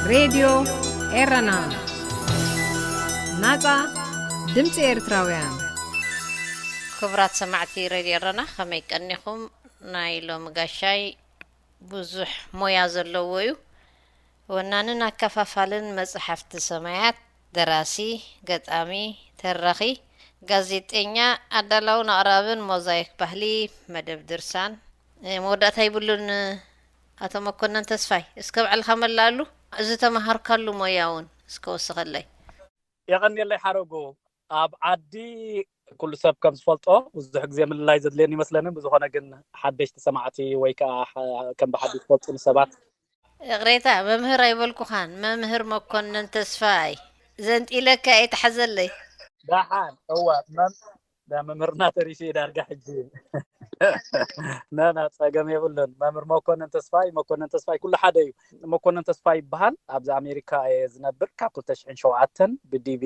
ሬድዮ ኤረና፣ ናጻ ድምጺ ኤርትራውያን። ክቡራት ሰማዕቲ ሬድዮ ኤረና፣ ከመይ ቀኒኹም? ናይ ሎሚ ጋሻይ ብዙሕ ሞያ ዘለዎ እዩ። ወናንን ኣከፋፋልን መጽሓፍቲ ሰማያት፣ ደራሲ፣ ገጣሚ፣ ተራኺ፣ ጋዜጠኛ፣ ኣዳላውን ኣቕራብን ሞዛይክ ባህሊ፣ መደብ ድርሳን። እ፣ መወዳእታ ይብሉን። ኣቶ መኮነን ተስፋይ፣ እስከ ባዕልኻ መላኣሉ፣ እዚ ተመሃርካሉ ሞያ እውን እስከ ወስኸለይ። የቐንየለይ ሓረጉ። ኣብ ዓዲ ኩሉ ሰብ ከም ዝፈልጦ ብዙሕ ግዜ ምልላይ ዘድልየን ይመስለንን፣ ብዝኾነ ግን ሓደሽቲ ሰማዕቲ ወይ ከዓ ሓ-፣ ከም ብሓድሽ ዝፈልጡኒ ሰባት። ይቕሬታ፣ መምህር ኣይበልኩኻን፣ መምህር መኮነን ተስፋይ። ዘንጢለካ እየ፣ ተሓዘለይ። ደሓን፣ እወ፣ መም-፣ ዳ መምህርና ተሪፉ እዩ ዳርጋ ሕጂ። ና፣ ና፣ ጸገም የብሉን። መምህር መኮነን ተስፋይ፣ መኮነን ተስፋይ ኩሉ ሓደ እዩ። መኮነን ተስፋይ ይበሃል። ኣብዚ ኣሜሪካ እየ ዝነብር። ካብ ክልተ ሽሕን ሸውዓተን ብዲቪ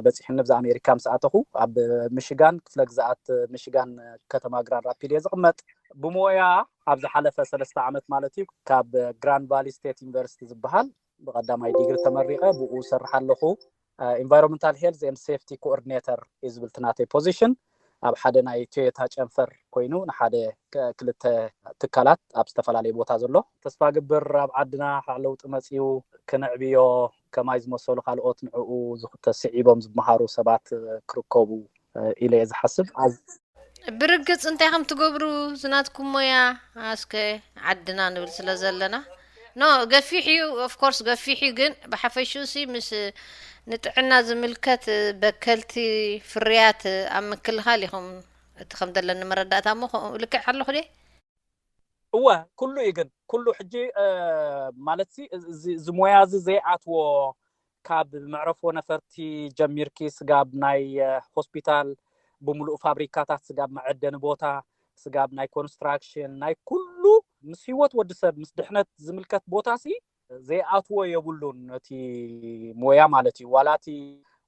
በጺሑኒ ኣብዚ ኣሜሪካ ምስ ኣተኹ። ኣብ ሚሽጋን፣ ክፍለ ግዝኣት ሚሽጋን፣ ከተማ ግራንድ ራፒድ እየ ዝቕመጥ። ብሞያ ኣብ ዝሓለፈ ሰለስተ ዓመት ማለት እዩ፣ ካብ ግራንድ ቫሊ ስቴት ዩኒቨርሲቲ ዝበሃል ብቐዳማይ ዲግሪ ተመሪቐ፣ ብኡ እሰርሕ ኣለኹ። እ፣ ኢንቫይሮንመንታል ሄልዝ ኤንድ ሴፍቲ ኮኦርዲኔተር እዩ ዝብል እቲ ናተይ ፖዚሽን። ኣብ ሓደ ናይ ቶዮታ ጨንፈር ኮይኑ፣ ንሓደ ከ-፣ ክልተ ትካላት ኣብ ዝተፈላለየ ቦታ ዘሎ። ተስፋ ግብር ኣብ ዓድና ለውጢ መጺኡ፣ ክነዕብዮ፣ ከማይ ዝመሰሉ ካልኦት ንዕኡ ዝኽ-፣ ተስዒቦም ዝመሃሩ ሰባት ክርከቡ፣ እ፣ ኢለ እየ ዝሓስብ። ኣዝ-፣ ብርግጽ እንታይ ከም ትገብሩ፣ ዝናትኩም ሞያ፣ እስከ ዓድና ንብል ስለ ዘለና። ኖ፣ ገፊሕ እዩ፣ ኦፍ ኮርስ ገፊሕ እዩ፣ ግን ብሓፈሽኡ ሲ ምስ ንጥዕና ዝምልከት በከልቲ ፍርያት ኣብ ምክልኻል ኢኹም፣ እቲ ከም ዘለኒ መረዳእታ እሞ፣ ከ-፣ ልክዕ ኣለኹ ድየ? እወ፣ ኩሉ እዩ ግን፣ ኩሉ ሕጂ፣ እ፣ ማለት ሲ፣ እዚ፣ እዚ ሞያ እዚ ዘይኣትዎ፣ ካብ መዕረፎ ነፈርቲ ጀሚርኪ፣ ስጋብ ናይ፣ እ፣ ሆስፒታል፣ ብምሉእ ፋብሪካታት፣ ስጋብ መዐደኒ ቦታ፣ ስጋብ ናይ ኮንስትራክሽን፣ ናይ ኩሉ ምስ ህይወት ወዲ ሰብ፣ ምስ ድሕነት ዝምልከት ቦታ ሲ ዘይኣትዎ የብሉን እቲ ሞያ ማለት እዩ። ዋላ እቲ፣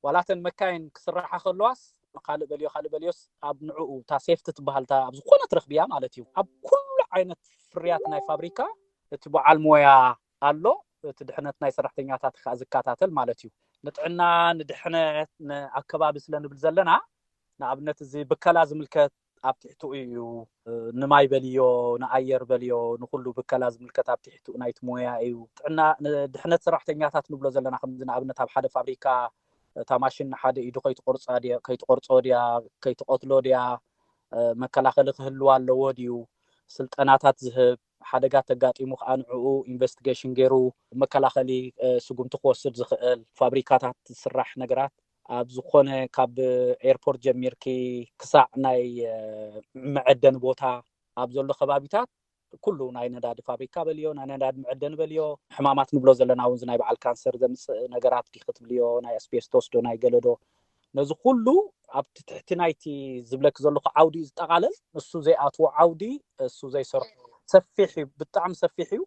ዋላ እተን መካይን ክስራሓ ከለዋስ፣ ካልእ በልዮ፣ ካልእ በልዮስ፣ ኣብ ንዕኡ እታ ሴፍቲ ትበሃል፣ እታ ኣብ ዝኾነ ትረኽብያ ማለት እዩ። ኣብ ኩሉ ዓይነት ፍርያት ናይ ፋብሪካ እቲ በዓል ሞያ ኣሎ፣ እቲ ድሕነት ናይ ሰራሕተኛታት ከኣ ዝከታተል ማለት እዩ። ንጥዕና፣ ንድሕነት፣ ንኣከባቢ ስለ ንብል ዘለና፣ ንኣብነት እዚ ብከላ ዝምልከት ኣብ ትሕትኡ እዩ። ንማይ በልዮ፣ ንኣየር በልዮ፣ ንኹሉ ብከላ ዝምልከት ኣብ ትሕትኡ ናይቲ ሞያ እዩ። ጥዕና፣ ንድሕነት ሰራሕተኛታት ንብሎ ዘለና፣ ከምዚ ንኣብነት ኣብ ሓደ ፋብሪካ እታ ማሽን ንሓደ ኢዱ ከይትቆርጻ ድያ፣ ከይትቆርጾ ድያ፣ ከይትቐትሎ ድያ፣ እ፣ መከላኸሊ ክህልዋ ኣለዎ ድዩ፣ ስልጠናታት ዝህብ፣ ሓደጋ ተጋጢሙ ከኣ ንዕኡ ኢንቨስቲጌሽን ገይሩ መከላኸሊ፣ እ፣ ስጉምቲ ክወስድ ዝኽእል፣ ፋብሪካታት ዝስራሕ ነገራት ኣብ ዝኾነ ካብ ኤርፖርት ጀሚርኪ ክሳዕ ናይ፣ እ፣ መዐደኒ ቦታ ኣብ ዘሎ ከባቢታት ኩሉ ናይ ነዳዲ ፋብሪካ በልዮ፣ ናይ ነዳዲ መዐደኒ በልዮ፣ ሕማማት ንብሎ ዘለና እውን እዚ ናይ በዓል ካንሰር ዘምጽእ ነገራት ዲ ክትብልዮ፣ ናይ ኣስቤስቶስ ዶ ናይ ገለ ዶ፣ ነዚ ኩሉ ኣብቲ ትሕቲ ናይቲ ዝብለኪ ዘለኹ ዓውዲ እዩ ዝጠቓለል። ንሱ ዘይኣትዎ ዓውዲ፣ እሱ ዘይሰርሖ ሰፊሕ እዩ፣ ብጣዕሚ ሰፊሕ እዩ።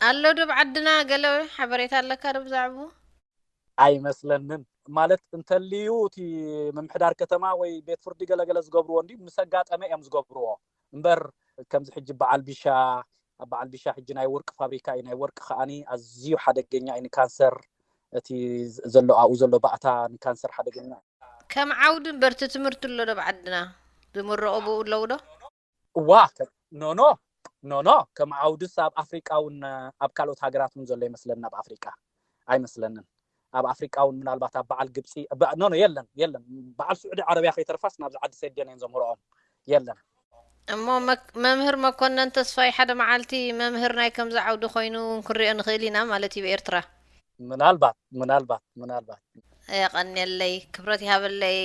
ኣሎ ዶ ኣብ ዓድና ገለ ሓበሬታ ኣለካ ዶ ብዛዕባኡ? ኣይመስለንን። ማለት እንተልዩ እቲ ምምሕዳር ከተማ ወይ ቤት ፍርዲ ገለገለ ዝገብርዎ እንዲ ምስ ኣጋጠመ እዮም ዝገብርዎ እምበር፣ ከምዚ ሕጂ በዓል ቢሻ፣ ኣብ በዓል ቢሻ ሕጂ ናይ ወርቂ ፋብሪካ እዩ። ናይ ወርቂ ከዓኒ ኣዝዩ ሓደገኛ እዩ ንካንሰር። እቲ ዘሎ፣ ኣብኡ ዘሎ ባእታ ንካንሰር ሓደገኛ እዩ። ከም ዓውዲ እምበር እቲ ትምህርቲ ኣሎ ዶ ኣብ ዓድና? ዝምረቑ ብኡ ኣለዉ ዶ? እዋ፣ ከ-፣ ኖ፣ ኖ፣ ኖ፣ ኖ። ከም ዓውድስ ኣብ ኣፍሪቃ እውን፣ ኣብ ካልኦት ሃገራት እውን ዘሎ ይመስለኒ፣ ኣብ ኣፍሪቃ። ኣይመስለንን። ኣብ ኣፍሪቃ እውን ምናልባት ኣብ በዓል ግብጺ፣ ብ-፣ ኖ፣ ኖ፣ የለን፣ የለን። በዓል ስዑዲ ዓረብያ ከይተርፋስ ናብዚ ዓዲ ሰደን እየን ዘምህርኦም። የለን። እሞ መክ-፣ መምህር መኮነን ተስፋይ ሓደ መዓልቲ መምህር ናይ ከምዚ ዓውዲ ኮይኑ እውን ክንሪኦ ንኽእል ኢና ማለት እዩ፣ ኤርትራ። ምናልባት፣ ምናልባት፣ ምናልባት። የቐንየለይ፣ ክብረት ይሃበለይ።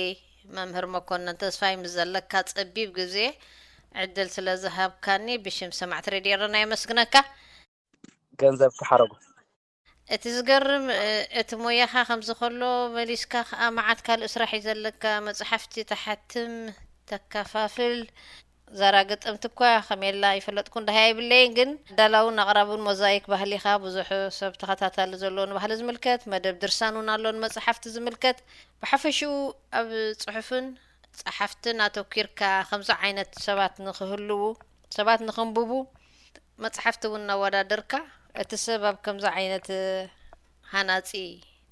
መምህር መኮነን ተስፋይ፣ ምስ ዘለካ ጸቢብ ግዜ ዕድል ስለ ዝሃብካኒ ብሽም ሰማዕቲ ሬድዮ ኤረና የመስግነካ። ገንዘብ ክሓረጉ። እቲ ዝገርም፣ እ፣ እቲ ሞያኻ ከምዚ ከሎ፣ መሊስካ ከኣ መዓት ካልእ ስራሕ እዩ ዘለካ። መጽሓፍቲ ትሓትም፣ ተከፋፍል፣ ዛራ ገጠምቲ እኳ ከም የላ ይፈለጥኩ፣ እንድሃይ ኣይብለይን፣ ግን ኣዳላውን ኣቕራብን ሞዛይክ ባህሊኻ ብዙሕ ሰብ ተኸታታሊ ዘለዎ ንባህሊ ዝምልከት፣ መደብ ድርሳን እውን ኣሎ ንመጽሓፍቲ ዝምልከት። ብሓፈሽኡ ኣብ ጽሑፍን ጸሓፍትን ኣተኲርካ ከምዚ ዓይነት ሰባት ንኽህልዉ፣ ሰባት ንኽንብቡ መጽሓፍቲ እውን እናወዳደርካ፣ እቲ ሰብ ኣብ ከምዚ ዓይነት፣ እ፣ ሃናጺ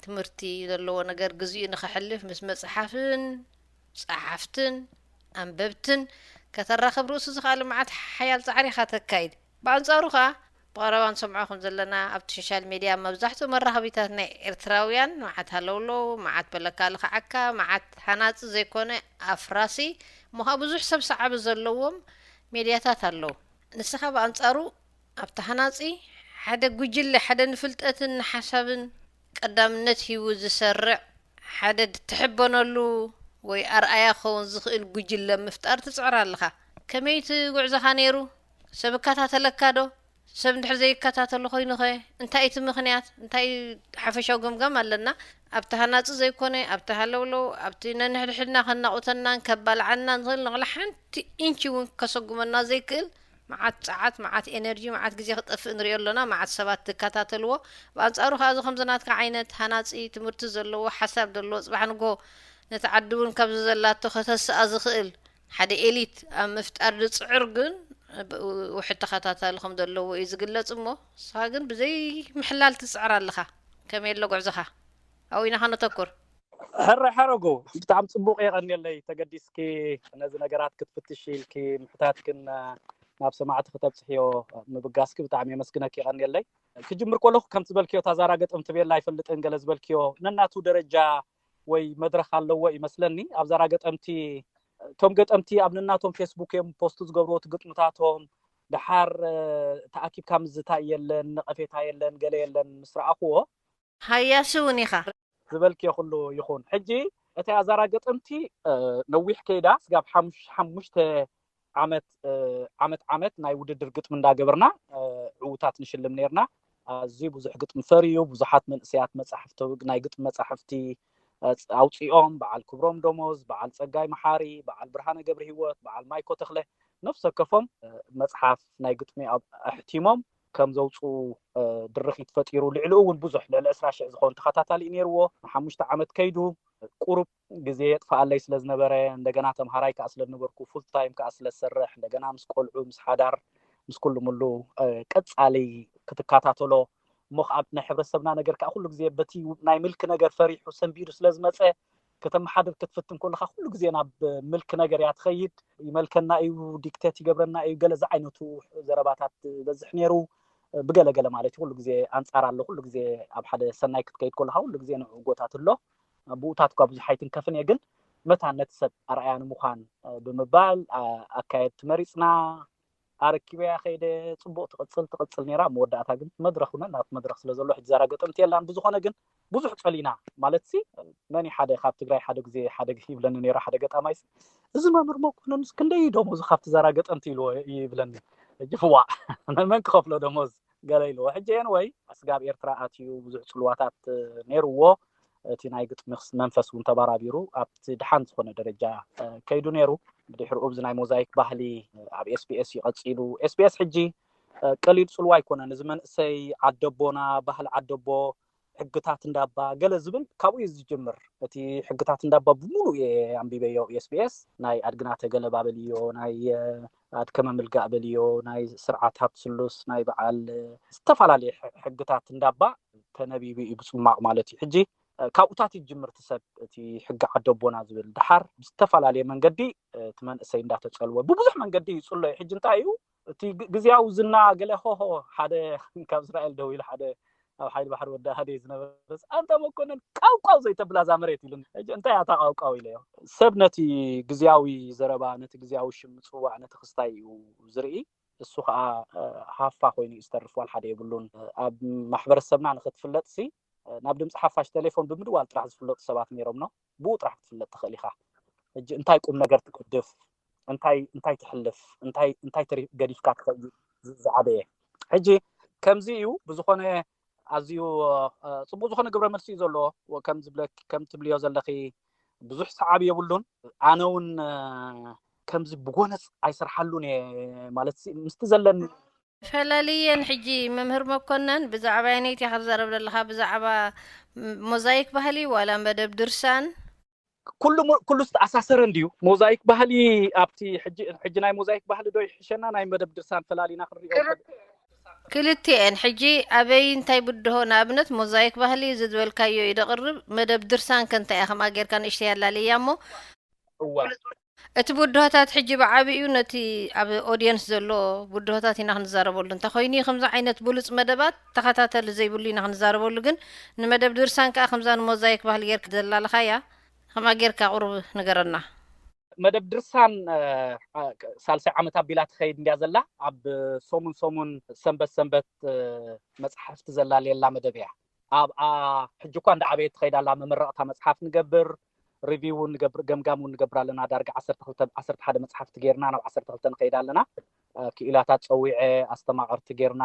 ትምህርቲ ዘለዎ ነገር ግዚኡ ንኸሕልፍ ምስ መጽሓፍን ጸሓፍትን ኣንበብትን ከተራኽብ ርእሱ ዝኸኣለ መዓት ሓያል ጻዕሪ ኢኻ ተካይድ። ብኣንጻሩ ኸኣ ብቐረባ ንሰምዖ ከም ዘለና ኣብቲ ሶሻል ሜድያ መብዛሕትኡ መራኸቢታት ናይ ኤርትራውያን መዓት ሃለውለው፣ መዓት በለካ ልኽዓካ፣ መዓት ሃናጺ ዘይኮነ ኣፍራሲ እሞ ኸኣ ብዙሕ ሰብ ሰዓቢ ዘለዎም ሜድያታት ኣለዉ። ንስኻ ብኣንጻሩ ኣብቲ ሃናጺ ሓደ ጉጅለ፣ ሓደ ንፍልጠትን ንሓሳብን ቀዳምነት ሂቡ ዝሰርዕ፣ ሓደ ትሕበነሉ ወይ ኣርኣያ ክኸውን ዝኽእል ጉጅለ ምፍጣር ትጽዕር ኣለኻ። ከመይ እቲ ጉዕዞኻ ነይሩ? ሰብ እከታተለካ ዶ? ሰብ እንድሕር ዘይከታተሎ ኮይኑኸ እንታይ እቲ ምኽንያት? እንታይ ሓፈሻዊ ገምጋም ኣለና? ኣብቲ ሃናጺ ዘይኮነ፣ ኣብቲ ሃለውለው፣ ኣብቲ ነንሕድሕድና ከናቑተናን ከባልዓናን ዝኽእል ንቕለ ሓንቲ ኢንች እውን ከሰጉመና ዘይክእል መዓት ጸዓት፣ መዓት ኤነርጂ፣ መዓት ግዜ ክጠፍእ ንሪኦ ኣሎና። መዓት ሰባት ዝከታተልዎ። ብኣንጻሩ ከኣ እዚ ከምዚ ናትካ ዓይነት ሃናጺ ትምህርቲ ዘለዎ፣ ሓሳብ ዘለዎ፣ ጽባሕ ንግሆ ነቲ ዓዲ እውን ካብዚ ዘላቶ ከተስኣ ዝኽእል ሓደ ኤሊት ኣብ ምፍጣር ዝጽዕር ግን ብ-፣ ውሑድ ተኸታታሊ ከም ዘለዎ እዩ ዝግለጽ እሞ፣ ንስኻ ግን ብዘይ ምሕላል ትጽዕር ኣለኻ። ከመይ ኣሎ ጉዕዞኻ? ኣብኡ ኢና ከነተኩር። ሕራይ ሓረጎ፣ ብጣዕሚ ጽቡቕ፣ የቐንየለይ ተገዲስኪ ነዚ ነገራት ክትፍትሽ ኢልኪ ምሕታትክን ናብ ሰማዕቲ ክተብጽሕዮ ምብጋስኪ ብጣዕሚ የመስግነኪ፣ የቐንየለይ። ክጅምር ከለኹ ከምቲ ዝበልክዮ እታ ዛራ ገጠምቲ ቤላ ኣይፈልጥን ገለ ዝበልክዮ ነናቱ ደረጃ ወይ መድረኽ ኣለዎ ይመስለኒ። ኣብ ዛራ ገጠምቲ፣ እቶም ገጠምቲ ኣብ ነናቶም ፌስቡክ እዮም ፖስት ዝገብርዎ እቲ ግጥምታቶም። ደሓር፣ እ፣ ተኣኪብካ ምዝታይ የለን፣ ነቐፌታ የለን፣ ገለ የለን ምስ ረኣኹዎ። ሃያሲ እውን ኢኻ። ዝበልክዮ ኩሉ ይኹን። ሕጂ እቲ ኣዛራ ገጠምቲ፣ እ፣ ነዊሕ ከይዳ ስጋብ ሓሙሽ-፣ ሓሙሽተ ዓመት፣ እ፣ ዓመት ዓመት ናይ ውድድር ግጥሚ እንዳገበርና፣ እ፣ ዕዉታት ንሽልም ነይርና። ኣዝዩ ብዙሕ ግጥሚ ፈርዩ፣ ብዙሓት መንእሰያት መጻሕፍቲ፣ ናይ ግጥሚ መጻሕፍቲ፣ እ፣ ኣውጺኦም፣ በዓል ክብሮም ደሞዝ፣ በዓል ጸጋይ መሓሪ፣ በዓል ብርሃነ ገብረ ህይወት፣ በዓል ማይኮ ተኽለ፣ ነፍሰ ከፎም፣ እ፣ መጽሓፍ ናይ ግጥሚ ኣብ-፣ ኣሕቲሞም ከም ዘውጽኡ፣ እ፣ ድርኺት ፈጢሩ። ልዕሊኡ እውን ብዙሕ፣ ልዕሊ ዕስራ ሽሕ ዝኸውን ተኸታታሊ እዩ ነይርዎ። ንሓሙሽተ ዓመት ከይዱ፣ ቁሩብ ግዜ የጥፍኣለይ ስለ ዝነበረ፣ እንደገና ተምሃራይ ከኣ ስለ ዝነበርኩ፣ ፉል ታይም ከኣ ስለ ዝሰርሕ፣ እንደገና ምስ ቆልዑ፣ ምስ ሓዳር፣ ምስ ኩሉ ምሉ፣ እ፣ ቀጻሊ ክትከታተሎ እሞ ከኣ ናይ ሕብረተሰብና ነገር ከኣ ኩሉ ግዜ በቲ ናይ ምልኪ ነገር ፈሪሑ ሰንቢዱ ስለ ዝመጸ፣ ከተመሓድር ክትፍትን ከለኻ ኩሉ ግዜ ናብ ምልኪ ነገር እያ ትኸይድ። ይመልከና እዩ፣ ዲክቴት ይገብረና እዩ፣ ገለ ዝዓይነቱ ዘረባታት በዝሕ ነይሩ። ብገለ ገለ ማለት እዩ፣ ኩሉ ግዜ ኣንጻር ኣሎ። ኩሉ ግዜ ኣብ ሓደ ሰናይ ክትከይድ ከለኻ ኩሉ ግዜ ንዕኡ ጎታት ኣሎ። ብኡታት እኳ ብዙሕ ኣይትንከፍን እየ፣ ግን መታን ነቲ ሰብ ኣርኣያ ንምዃን ብምባል፣ ኣ-፣ ኣካየድቲ መሪጽና። ኣረኪበያ ከይደ፣ ጽቡቕ ትቕጽል ትቕጽል ነይራ። ኣብ መወዳእታ ግን መድረኽ እውን ናብቲ መድረኽ ስለ ዘሎ ሕጂ ዛራ ገጠምቲ የላን። ብዝኾነ ግን ብዙሕ ጸሊና፣ ማለትሲ መን እዩ ሓደ ካብ ትግራይ ሓደ ግዜ ሓደ ይብለኒ ነይሩ ሓደ ገጣማይሲ፣ "እዚ መምህር መኮነንስ ክንደይ ደሞዙ ካብቲ ዛራ ገጠምቲ?" ኢልዎ ይብለኒ። ሕጂ ፍዋዕ መን ክኸፍሎ ደሞዝ ገለ ኢልዎ። ሕጂ ኤንወይ ስጋብ ኤርትራ ኣትዩ ብዙሕ ጽልዋታት ነይርዎ። እቲ ናይ ግጥሚ መንፈስ እውን ተባራቢሩ ኣብቲ ድሓን ዝኾነ ደረጃ፣ እ፣ ከይዱ ነይሩ። ብድሕሪኡ ኣብዚ ናይ ሞዛይክ ባህሊ፣ እ፣ ኣብ ኤስ ቢ ኤስ እዩ ቀጺሉ። ኤስ ቢ ኤስ ሕጂ፣ እ፣ ቀሊል ጽልዋ ኣይኮነን። እዚ መንእሰይ ዓደቦና፣ ባህሊ ዓደቦ፣ ሕግታት እንዳባ ገለ ዝብል ካብኡ እዩ ዝጅምር። እቲ ሕግታት እንዳባ ብምሉእ እየ ኣንቢበዮ ኣብ ኤስ ቢ ኤስ። ናይ ኣድግና ተገለባ በልዮ፣ ናይ፣ እ፣ ኣድከመ ምልጋእ በልዮ፣ ናይ ስርዓት ሃብቲ ስሉስ፣ ናይ በዓል፣ እ፣ ዝተፈላለየ ሕ-፣ ሕግታት እንዳባ ተነቢቡ እዩ ብጽማቕ ማለት እዩ። ሕጂ፣ እ፣ ካብኡታት እዩ ዝጅምር እቲ ሰብ፣ እቲ ሕጊ ዓደቦና ዝብል። ደሓር ብዝተፈላለየ መንገዲ፣ እ፣ እቲ መንእሰይ እንዳተጸልወ፣ ብብዙሕ መንገዲ ይጽሎ እዩ። ሕጂ እንታይ እዩ? እቲ ግ-፣ ግዝያዊ ዝና ገለ ሆሆ፣ ሓደ ካብ እስራኤል ደዊሉ፣ ሓደ ኣብ ሓይሊ ባሕሪ ወዲ ኣህደይ ዝነበረስ፣ "ኣንታ መኮነን፣ ቃውቃው ዘይተብላ እዛ መሬት" ኢሉኒ። ሕጂ እንታይ እያ እታ ቃውቃው ኢለዮ። ሰብ ነቲ ግዝያዊ ዘረባ፣ ነቲ ግዝያዊ ሽም ምጽዋዕ፣ ነቲ ክስታይ እዩ ዝርኢ። እሱ ኸኣ፣ እ፣ ሃፋ ኮይኑ እዩ ዝተርፍ፣ ዋላ ሓደ የብሉን። ኣብ ማሕበረሰብና ንኽትፍለጥሲ፣ እ፣ ናብ ድምፂ ሓፋሽ ቴሌፎን ብምድዋል ጥራሕ ዝፍለጡ ሰባት ነይሮም ነው። ብኡ ጥራሕ ክትፍለጥ ትኽእል ኢኻ። ሕጂ እንታይ ቁም ነገር ትገድፍ? እንታይ፣ እንታይ ትሕልፍ? እንታይ፣ እንታይ ተሪ-፣ ገዲፍካ ትኸይድ? ዝ-፣ ዝዓበየ። ሕጂ ከምዚ እዩ። ብዝኾነ ኣዝዩ፣ እ፣ ጽቡቕ ዝኾነ ግብረ መልሲ እዩ ዘለዎ። ወ-፣ ከም ዝብለኪ፣ ከም ትብልዮ ዘለኺ ብዙሕ ሰዓቢ የብሉን። ኣነ እውን፣ እ፣ ከምዚ ብጎነጽ ኣይሰርሓሉን እየ። ማለት ሲ-፣ ምስቲ ዘለኒ ፈላልየን። ሕጂ መምህር መኮነን፣ ብዛዕባ ኣየነይቲ ኢኻ ትዛረብ ዘለኻ? ብዛዕባ ም-፣ ሞዛይክ ባህሊ ዋላ መደብ ድርሳን? ኩሉ ሞ-፣ ኩሉ ዝተኣሳሰረ እንድዩ። ሞዛይክ ባህሊ ኣብቲ ሕጂ፣ ሕጂ ናይ ሞዛይክ ባህሊ ዶ ይሕሸና ናይ መደብ ድርሳን ፈላሊና ክንሪኦ? ክልተ። ክልቲኤን። ሕጂ ኣበይ እንታይ ብድሆ፣ ንኣብነት ሞዛይክ ባህሊ እዚ ዝበልካዮ እዩ ደቕርብ፣ መደብ ድርሳን ከ እንታይ እያ ከምኣ ጌርካ ንእሽተይ ኣላልያ እሞ። እዋ እቲ ብድሆታት ሕጂ ብዓቢኡ ነቲ ኣብ ኦድየንስ ዘሎ ብድሆታት ኢና ክንዛረበሉ። እንተኾይኑ ከምዚ ዓይነት ብሉጽ መደባት ተኸታተሊ ዘይብሉ ኢና ክንዛረበሉ፣ ግን ንመደብ ድርሳን ከኣ ከምዛ ንሞዛይክ ባህሊ ጌርካ ዘላልኻያ ከምኣ ጌርካ ቁሩብ ንገረና። መደብ ድርሳን ሳልሳይ ዓመት ኣቢላ ትኸይድ እንድያ ዘላ። ኣብ ሰሙን ሰሙን ሰንበት ሰንበት መፅሓፍቲ ዘላልየላ መደብ እያ። ኣብኣ ሕጂ እኳ እንዳ ዓበየት ትኸይድ ኣላ። መመረቕታ መፅሓፍ ንገብር፣ ሪቪው እውን ንገብር፣ ገምጋም እውን ንገብር ኣለና። ዳርጋ ዓሰርተ ክልተ ዓሰርተ ሓደ መፅሓፍቲ ጌርና ናብ ዓሰርተ ክልተ ንኸይድ ኣለና። ክኢላታት ፀዊዐ ኣስተማቐርቲ ጌርና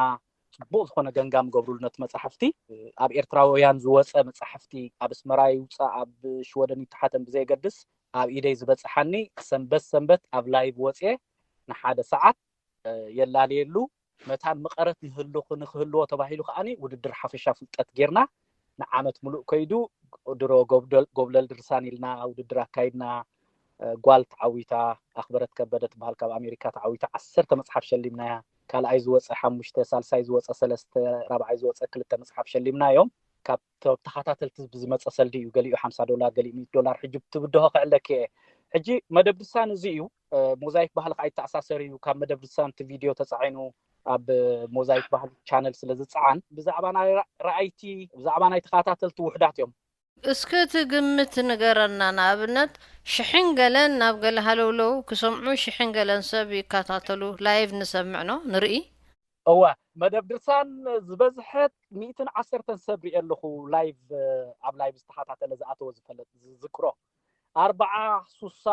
ፅቡቕ ዝኾነ ገምጋም ገብሩሉ ነቲ መፅሓፍቲ። ኣብ ኤርትራውያን ዝወፀ መፅሓፍቲ ኣብ ኣስመራ ይውፃእ ኣብ ሽወደን ይተሓተም ብዘየገድስ ኣብ ኢደይ ዝበፅሓኒ ሰንበት ሰንበት ኣብ ላይቭ ወፅየ ንሓደ ሰዓት የላልየሉ። መታን መቐረት ንህልኹ ንክህልዎ ተባሂሉ ከዓኒ ውድድር ሓፈሻ ፍልጠት ጌርና ንዓመት ሙሉእ ከይዱ ድሮ ጎብለል ድርሳን ኢልና ውድድር ኣካይድና። ጓል ተዓዊታ፣ ኣኽበረት ከበደ ትበሃል ካብ ኣሜሪካ ተዓዊታ ዓሰርተ መፅሓፍ ሸሊምናያ። ካልኣይ ዝወፀ ሓሙሽተ፣ ሳልሳይ ዝወፀ ሰለስተ፣ ራብዓይ ዝወፀ ክልተ መፅሓፍ ሸሊምናዮም። ካብ ተኸታተልቲ ብዝመፀ ሰልዲ እዩ። ገሊኡ ሓምሳ ዶላር፣ ገሊኡ ሚእቲ ዶላር። ሕጂ ትብድሆ ክዕለኪ እየ። ሕጂ መደብ ድርሳን እዚ እዩ። ሞዛይክ ባህሊ ከዓ ይተኣሳሰር እዩ። ካብ መደብ ድርሳን እቲ ቪድዮ ተፃዒኑ ኣብ ሞዛይክ ባህሊ ቻነል ስለ ዝፀዓን ብዛዕባ ናይ ረኣይቲ ብዛዕባ ናይ ተኸታተልቲ ውሕዳት እዮም። እስኪ እቲ ግምት ንገረና። ንኣብነት ሽሕን ገለን ናብ ገለ ሃለውለው ክሰምዑ ሽሕን ገለን ሰብ ይከታተሉ። ላይቭ ንሰምዕ ኖ ንርኢ። እወ መደብ ድርሳን ዝበዝሐት ሚእትን ዓሰርተን ሰብ ሪኤ ኣለኹ። ላይቭ ኣብ ላይቭ ዝተኸታተለ ዝኣተወ ዝፈለጥ ዝዝክሮ ኣርባዓ ሱሳ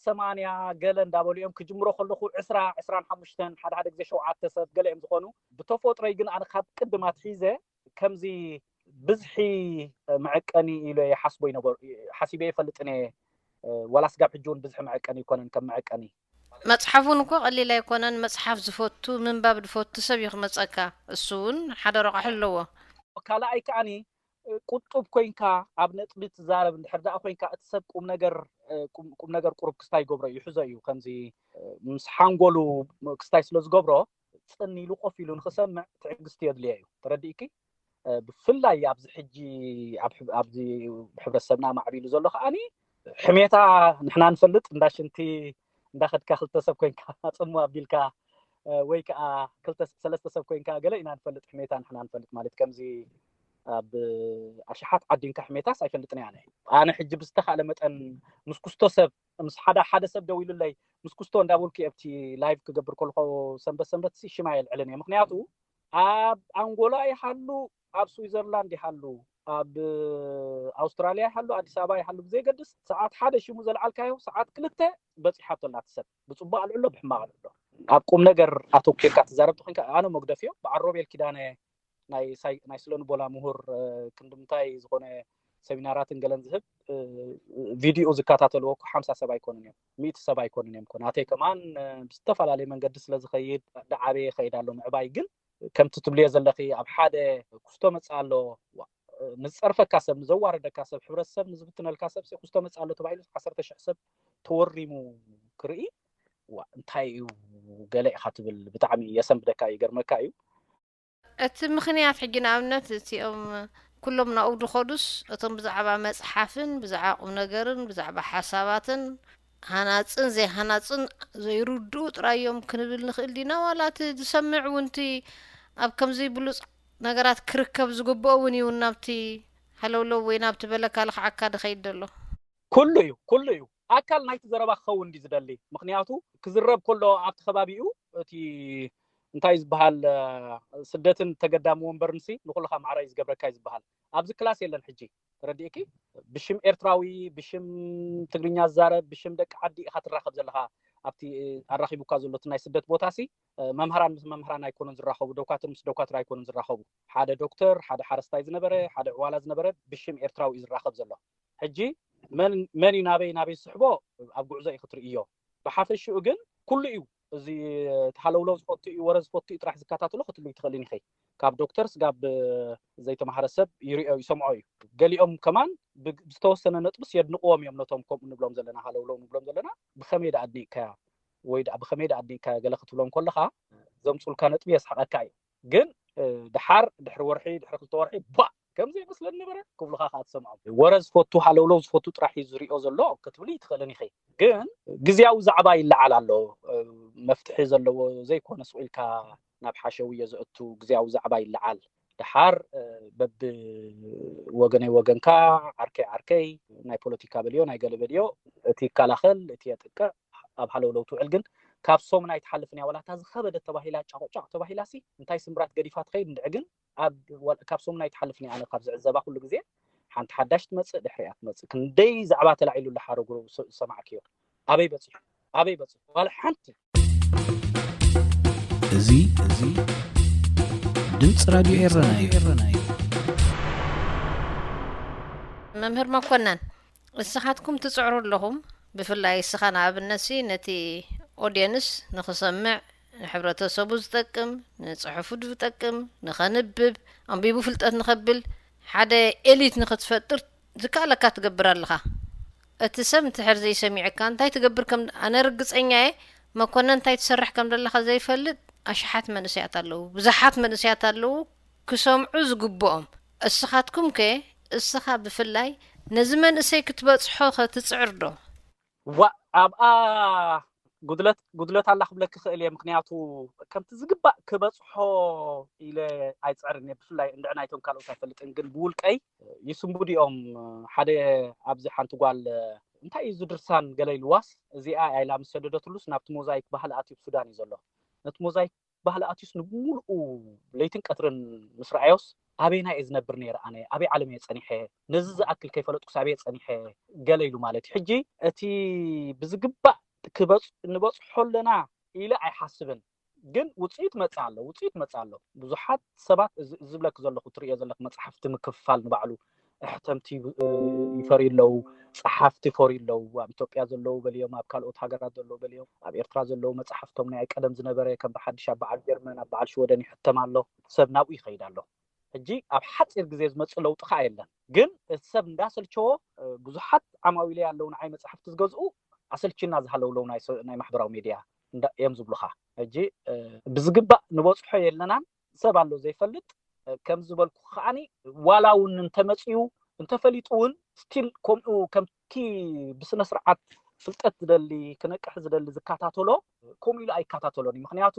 ሰማንያ ገለ እንዳበሉ እዮም። ክጅምሮ ከለኹ ዕስራ ዕስራን ሓሙሽተን ሓደ ሓደ ግዜ ሸውዓተ ሰብ ገለ እዮም ዝኾኑ። ብተፈጥሮይ ግን ኣነ ካብ ቅድም ኣትሒዘ ከምዚ ብዝሒ መዐቀኒ ኢለ ይሓስቦ ይነበሩ ሓሲበ ይፈልጥን እየ። ዋላ ስጋብ ሕጂ እውን ብዝሒ መዐቀኒ ይኮነን ከም መዐቀኒ። መፅሓፍ እውን እኮ ቀሊል ኣይኮነን። መፅሓፍ ዝፈቱ ምንባብ ዝፈቱ ሰብ እዩ ክመፀካ። እሱ እውን ሓደ ረቋሒ ኣለዎ። ካልኣይ ከዓኒ ቁጡብ ኮይንካ ኣብ ነጥቢ ትዛረብ እንድሕር ደኣ ኮይንካ እቲ ሰብ ቁም ነገር ቁም ነገር ቁሩብ ክስታይ ይገብሮ እዩ ይሕዞ እዩ። ከምዚ ምስ ሓንጎሉ ክስታይ ስለ ዝገብሮ ፅን ኢሉ ኮፍ ኢሉ ንክሰምዕ ትዕግስቲ የድልዮ እዩ። ተረዲእኪ? ብፍላይ ኣብዚ ሕጂ ኣብዚ ሕብረተሰብና ማዕቢሉ ዘሎ ከዓኒ ሕሜታ ንሕና ንፈልጥ እንዳ ሽንቲ እንዳኸድካ ክልተ ሰብ ኮይንካ ፅሙ ኣቢልካ ወይ ከዓ ክልተ ሰለስተ ሰብ ኮይንካ ገለ ኢና ንፈልጥ። ሕሜታ ንሕና ንፈልጥ ማለት ከምዚ ኣብ ኣሽሓት ዓዲንካ ሕሜታስ ኣይፈልጥን እየ ኣነ። ኣነ ሕጂ ብዝተኻእለ መጠን ምስ ኩስቶ ሰብ ምስ ሓደ ሓደ ሰብ ደው ኢሉለይ ምስ ኩስቶ እንዳበልኩ ኣብቲ ላይቭ ክገብር ከልኮ ሰንበት ሰንበት ሲ ሽማ የልዕልን እየ። ምክንያቱ ኣብ ኣንጎላ ይሃሉ ኣብ ስዊዘርላንድ ይሃሉ ኣብ ኣውስትራልያ ይሃሉ ኣዲስ ኣበባ ይሃሉ ብዘይገድስ ሰዓት ሓደ ሽሙ ዘልዓልካዮ ሰዓት ክልተ በፂሓቶ ኣላ። እቲ ሰብ ብፅቡቅ ኣልዕሎ ብሕማቅ ኣልዕሎ ኣብ ቁም ነገር ኣተኪርካ ትዛረብ ተኮይንካ ኣነ መግደፍዮ በዓል ሮቤል ኪዳነ ናይ ናይ ስለ ንቦላ ምሁር ክንድምታይ ዝኾነ ሰሚናራትን ገለን ዝህብ ቪድዮ ዝከታተልዎ እኮ ሓምሳ ሰብ ኣይኮኑን እዮም፣ ሚእቲ ሰብ ኣይኮኑን እዮም። ኮ ናተይ ከማን ብዝተፈላለየ መንገዲ ስለ ዝኸይድ ዳዓበየ ይኸይድ ኣሎ ምዕባይ። ግን ከምቲ ትብልዮ ዘለኺ ኣብ ሓደ ኩስቶ መጽእ ኣሎ። ንዝጸርፈካ ሰብ፣ ንዘዋረደካ ሰብ፣ ሕብረተሰብ ንዝብትነልካ ሰብ ኩስቶ መጽእ ኣሎ ተባሂሉ ዓሰርተ ሽሕ ሰብ ተወሪሙ ክርኢ ዋ እንታይ እዩ ገለ ኢኻ ትብል። ብጣዕሚ የሰንብደካ እዩ፣ ይገርመካ እዩ። እቲ ምኽንያት ሕጂ ንኣብነት እቲኦም ኩሎም ናብኡ ዝኸዱስ እቶም ብዛዕባ መጽሓፍን ብዛዕባ ቁም ነገርን ብዛዕባ ሓሳባትን ሃናጽን ዘይሃናጽን ዘይርድኡ ጥራይ እዮም ክንብል ንኽእል ዲና? ዋላ እቲ ዝሰምዕ እውን እቲ ኣብ ከምዚ ብሉጽ ነገራት ክርከብ ዝግብኦ እውን እዩ ናብቲ ሃለውለው ወይ ናብቲ በለካ ልኽዓካ ዝኸይድ ዘሎ? ኩሉ እዩ፣ ኩሉ እዩ። ኣካል ናይቲ ዘረባ ክኸውን እንዲ ዝደሊ። ምኽንያቱ ክዝረብ ከሎ ኣብቲ ከባቢኡ እቲ እንታይ ዝበሃል ስደትን ተገዳሚ ወንበርንሲ ንኩልኻ ማዕረ እዩ ዝገብረካ እዩ ዝበሃል። ኣብዚ ክላስ የለን ሕጂ ተረዲእኪ። ብሽም ኤርትራዊ፣ ብሽም ትግርኛ ዝዛረብ፣ ብሽም ደቂ ዓዲ ኢኻ ትራኸብ ዘለኻ። ኣብቲ ኣራኺቡካ ዘሎ እቲ ናይ ስደት ቦታ ሲ መምህራን ምስ መምህራን ኣይኮኑን ዝራኸቡ፣ ዶኳትር ምስ ዶኳትር ኣይኮኑን ዝራኸቡ። ሓደ ዶክተር፣ ሓደ ሓረስታይ ዝነበረ፣ ሓደ ዕዋላ ዝነበረ ብሽም ኤርትራዊ እዩ ዝራኸብ ዘሎ። ሕጂ መን መን እዩ ናበይ ናበይ ዝስሕቦ ኣብ ጉዕዞ እዩ ክትርእዮ። ብሓፈሽኡ ግን ኩሉ እዩ እዚ ሃለውለው ዝፈቱ እዩ፣ ወረ ዝፈቱ እዩ ጥራሕ ዝከታተሎ ክትብሉ ይትኽእልን ኢኺ። ካብ ዶክተር ስጋብ ዘይተማሃረ ሰብ ይሪኦ ይሰምዖ እዩ። ገሊኦም ከማን ዝተወሰነ ነጥብስ የድንቕዎም እዮም ነቶም ከምኡ ንብሎም ዘለና ሃለውለው ንብሎም ዘለና። ብኸመይ ዳ ኣድኒቅካያ ወይ ዳ ብኸመይ ዳ ኣድኒቅካያ ገለ ክትብሎም ከለኻ ዘምፁልካ ነጥቢ የስሓቐካ እዩ። ግን ድሓር ድሕሪ ወርሒ ድሕሪ ክልተ ወርሒ ባ ከም ዘይመስለኒ ነበረ ክብሉኻ ከዓ ትሰምዖም። ወረ ዝፈቱ ሃለውለው ዝፈቱ ጥራሕ እዩ ዝሪኦ ዘሎ ክትብሊ ይትኽእልን ኢኺ። ግን ግዝያዊ ዛዕባ ይለዓል ኣሎ። መፍትሒ ዘለዎ ዘይኮነ ስቕ ኢልካ ናብ ሓሸውዮ ዘእቱ ግዝያዊ ዛዕባ ይለዓል። ድሓር በቢ ወገነይ ወገንካ ዓርከይ ዓርከይ ናይ ፖለቲካ በልዮ ናይ ገለ በልዮ እቲ ይከላኸል እቲ የጥቅዕ ኣብ ሃለውለው ትውዕል። ግን ካብ ሶም ናይ ትሓልፍ እያ ዋላ እታ ዝኸበደት ተባሂላ ጫቑጫቕ ተባሂላ ሲ እንታይ ስምብራት ገዲፋ ትኸይድ እንድዒ። ግን ኣብ ካብ ሶም ናይ ትሓልፍ እያ ኣነ ካብ ዝዕዘባ ኩሉ ግዜ ሓንቲ ሓዳሽ ትመፅእ ድሕሪኣ ትመፅእ ክንደይ ዛዕባ ተላዒሉ እንዳሓረጉ ዝሰማዕክዮ ኣበይ በፂሑ ኣበይ በፂሑ ዋላ ሓንቲ። እዚ እዚ ድምፂ ራድዮ ኤረና እዩ። መምህር መኮነን እስኻትኩም ትፅዕሩ ኣለኹም። ብፍላይ እስኻ ንኣብነት ሲ ነቲ ኦድየንስ ንኽሰምዕ ንሕብረተሰቡ ዝጠቅም ንፅሑፉ ዝጠቅም ንኸንብብ ኣንቢቡ ፍልጠት ንኸብል ሓደ ኤሊት ንኽትፈጥር ዝከኣለካ ትገብር ኣለኻ። እቲ ሰብ እንድሕር ዘይሰሚዕካ እንታይ ትገብር ከም ኣነ ርግፀኛ እየ። መኮነን እንታይ ትሰርሕ ከም ዘለኻ ዘይፈልጥ ኣሽሓት መንእሰያት ኣለዉ፣ ብዙሓት መንእሰያት ኣለዉ ክሰምዑ ዝግብኦም። እስኻትኩም ከ እስኻ ብፍላይ ነዚ መንእሰይ ክትበፅሖ ከ ትፅዕር ዶ? ዋ ኣብኣ ጉድለት ጉድለት ኣላ ክብለክ ክእል እየ። ምክንያቱ ከምቲ ዝግባእ ክበፅሖ ኢለ ኣይፅዕርን እየ። ብፍላይ እንድዕ ናይቶም ካልኦት ኣይፈልጥን፣ ግን ብውልቀይ ይስንቡድ እዮም። ሓደ ኣብዚ ሓንቲ ጓል እንታይ እዩ ዝድርሳን ገለ ኢልዋስ እዚኣ እያ ኢላ ምስ ሰደደትሉስ ናብቲ ሞዛይክ ባህሊ ኣትዩ ሱዳን እዩ ዘሎ። ነቲ ሞዛይክ ባህሊ ኣትዩስ ንምሉኡ ለይትን ቀትርን ምስ ረኣዮስ ኣበይና እየ ዝነብር ነይረ ኣነ ኣበይ ዓለም እየ ፀኒሐ ነዚ ዝኣክል ከይፈለጥኩስ ኣበይ ፀኒሐ ገለ ኢሉ ማለት እዩ። ሕጂ እቲ ብዝግባእ ክበፅ ንበፅሖ ኣለና ኢለ ኣይሓስብን። ግን ውፅኢት መፅእ ኣሎ ውፅኢት መፅእ ኣሎ። ብዙሓት ሰባት እዚ ዝብለክ ዘለኹ ትርእዮ ዘለክ መፅሓፍቲ ምክፍፋል ንባዕሉ ኣሕተምቲ ይፈርዩ ኣለዉ፣ ፀሓፍቲ ይፈርዩ ኣለዉ። ኣብ ኢትዮጵያ ዘለዉ በልዮም ኣብ ካልኦት ሃገራት ዘለዉ በልዮም ኣብ ኤርትራ ዘለዉ መፅሓፍቶም ናይ ቀደም ዝነበረ ከም ብሓድሽ ኣብ በዓል ጀርመን ኣብ በዓል ሽወደን ይሕተም ኣሎ። ሰብ ናብኡ ይኸይድ ኣሎ። ሕጂ ኣብ ሓፂር ግዜ ዝመፅእ ለውጢ ከዓ የለን። ግን እቲ ሰብ እንዳሰልቸዎ ብዙሓት ዓማዊለይ ኣለዉ ንዓይ መፅሓፍቲ ዝገዝኡ ኣሰልችና ዝሃለውለው ናይ ማሕበራዊ ሚድያ እዮም ዝብሉኻ። ሕጂ ብዝግባእ ንበፅሖ የለናን። ሰብ ኣሎ ዘይፈልጥ ከም ዝበልኩ ከዓኒ ዋላ እውን እንተመፅኡ እንተፈሊጡ እውን ስቲል ከምኡ ከምኪ ብስነ ስርዓት ፍልጠት ዝደሊ ክነቅሕ ዝደሊ ዝከታተሎ ከምኡ ኢሉ ኣይከታተሎን እዩ። ምክንያቱ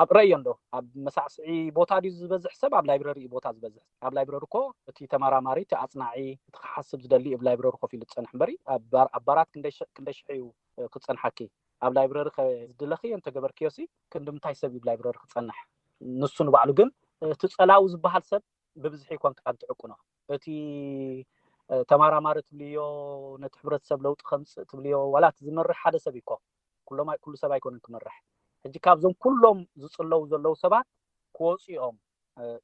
ኣብ ረእዮ እንዶ ኣብ መሳዕስዒ ቦታ ድዩ ዝበዝሕ ሰብ ኣብ ላይብረሪ እዩ ቦታ ዝበዝሕ። ኣብ ላይብረሪ እኮ እቲ ተመራማሪ እቲ ኣፅናዒ እቲ ክሓስብ ዝደሊ እዩ ብ ላይብረሪ ኮፍ ኢሉ ዝፀንሕ እምበሪ ኣብ ባራት ክንደይ ሽሕ እዩ ክፀንሓኪ ኣብ ላይብረሪ ዝድለኽዮ እንተገበርክዮ ሲ ክንዲ ምንታይ ሰብ እዩ ብ ላይብረሪ ክፀንሕ? ንሱ ንባዕሉ ግን እቲ ፀላዊ ዝበሃል ሰብ ብብዝሒ ይኮንካ ትዕቁኖ። እቲ ተመራማሪ ትብልዮ ነቲ ሕብረተሰብ ለውጢ ከምፅእ ትብልዮ ዋላ እቲ ዝመርሕ ሓደ ሰብ ይኮ ኩሎም ኩሉ ሰብ ኣይኮነን ክመርሕ። ሕጂ ካብዞም ኩሎም ዝፅለው ዘለዉ ሰባት ክወፁ እዮም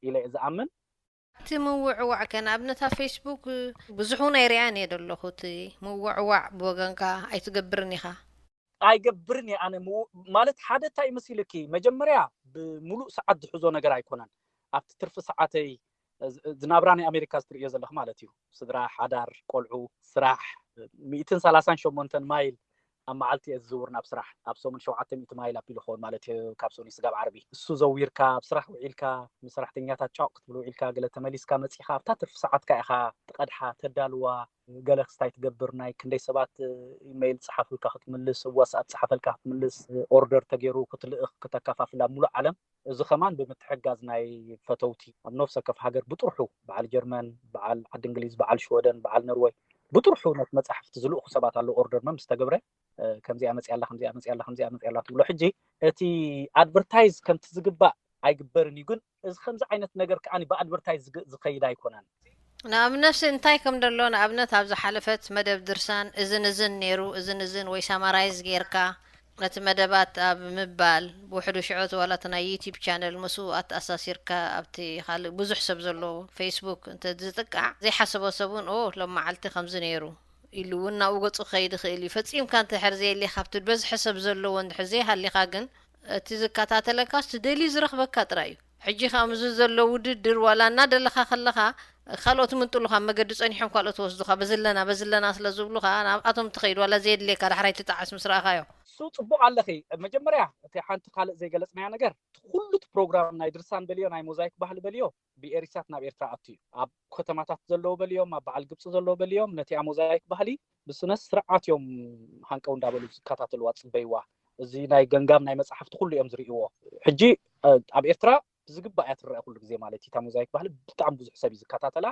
ኢለ እየ ዝኣምን። እቲ ምውዕዋዕ ከ ንኣብነት ኣብ ፌስቡክ ብዙሕ እውን ኣይሪኣን እየ ዘለኹ። እቲ ምውዕዋዕ ብወገንካ ኣይትገብርን ኢኻ? ኣይገብርን እየ ኣነ። ማለት ሓደ እንታይ መሲልኪ መጀመርያ ብምሉእ ሰዓት ዝሕዞ ነገር ኣይኮነን። ኣብቲ ትርፊ ሰዓተይ ዝናብራ ናይ ኣሜሪካ ዝትርእዮ ዘለኽ ማለት እዩ። ስድራ፣ ሓዳር፣ ቆልዑ፣ ስራሕ ሚእትን ሰላሳን ሸሞንተን ማይል ኣብ መዓልቲ እየ ዝዝውር ናብ ስራሕ። ኣብ ሰሙን ሸውዓተ ሚእቲ ማይል ኣቢሉ ክኸውን ማለት እዩ። ካብ ሰኑይ ስጋብ ዓርቢ እሱ ዘዊርካ ኣብ ስራሕ ውዒልካ ምስ ሰራሕተኛታት ጫቕ ክትብል ውዒልካ ገለ ተመሊስካ መጺኻ ኣብታ ትርፊ ሰዓትካ ኢኻ ትቐድሓ ተዳልዋ። ገለ ክስታይ ትገብር ናይ ክንደይ ሰባት ኢመይል ጸሓፉልካ ክትምልስ ዋትስኣፕ ጸሓፈልካ ክትምልስ ኦርደር ተገይሩ ክትልእኽ ክተከፋፍል ኣብ ሙሉእ ዓለም እዚ ከማን ብምትሕጋዝ ናይ ፈተውቲ ኣብ ነፍሲ ወከፍ ሃገር ብጥርሑ በዓል ጀርመን በዓል ዓዲ እንግሊዝ በዓል ሽወደን በዓል ነርወይ ብጥርሑ ነቲ መጻሕፍቲ ዝልእኹ ሰባት ኣለዉ ኦርደር መምስ ተገብረ ከምዚኣ መፅያ ኣላ ከምዚኣ መፅያ ኣላ ከምዚኣ መፅያ ኣላ ትብሎ ሕጂ እቲ ኣድቨርታይዝ ከምቲ ዝግባእ ኣይግበርን እዩ ግን እዚ ከምዚ ዓይነት ነገር ከዓ ብኣድቨርታይዝ ዝኸይድ ኣይኮነን። ንኣብነት እንታይ ከም ደሎ ንኣብነት ኣብ ዝሓለፈት መደብ ድርሳን እዝን እዝን ነይሩ እዝን እዝን ወይ ሳማራይዝ ጌርካ ነቲ መደባት ኣብ ምባል ብውሕዱ ሽዑ እቲ ዋላ እቲ ናይ ዩቲብ ቻነል ምስኡ ኣተኣሳሲርካ ኣብቲ ካልእ ብዙሕ ሰብ ዘለዎ ፌስቡክ እንተ ዝጥቃዕ ዘይሓሰቦ ሰብ እውን ኦ ሎም መዓልቲ ከምዚ ነይሩ ኢሉ እውን ናብኡ ገፁ ክኸይድ ይኽእል እዩ። ፈፂምካ እንተድሕር ዘየለ ካብቲ በዝሒ ሰብ ዘለዎ እንድሕር ዘይሃሊኻ ግን እቲ ዝከታተለካስ እቲ ደልዩ ዝረኽበካ ጥራይ እዩ። ሕጂ ከዓ ምስዚ ዘሎ ውድድር ዋላ እናደለኻ ከለኻ ካልኦት ምንጥሉኻ መገዲ ፀኒሖም ካልኦት ወስዱኻ በዝለና በዝለና ስለ ዝብሉኻ ናብኣቶም ትኸይድ ዋላ ዘየድልየካ ዳሕራይ ትጠዓስ ምስ ረኣኻዮ። እሱ ጽቡቕ ኣለኺ። መጀመርያ እቲ ሓንቲ ካልእ ዘይገለጽናያ ነገር፣ እቲ ኩሉ እቲ ፕሮግራም ናይ ድርሳን በልዮ፣ ናይ ሞዛይክ ባህሊ በልዮ፣ ብኤሪሳት ናብ ኤርትራ ኣቱ እዩ። ኣብ ከተማታት ዘለዉ በልዮም፣ ኣብ በዓል ግብጺ ዘለዉ በልዮም፣ ነቲ ሞዛይክ ባህሊ ብስነ ስርዓት እዮም ሃንቀው እንዳበሉ ዝከታተልዋ፣ ዝጽበይዋ። እዚ ናይ ገንጋም ናይ መጽሓፍቲ ኩሉ እዮም ዝርእይዎ። ሕጂ፣ እ፣ ኣብ ኤርትራ ብዝግባእ እያ ትረአ ኩሉ ግዜ ማለት እዩ። እታ ሞዛይክ ባህሊ ብጣዕሚ ብዙሕ ሰብ እዩ ዝከታተላ።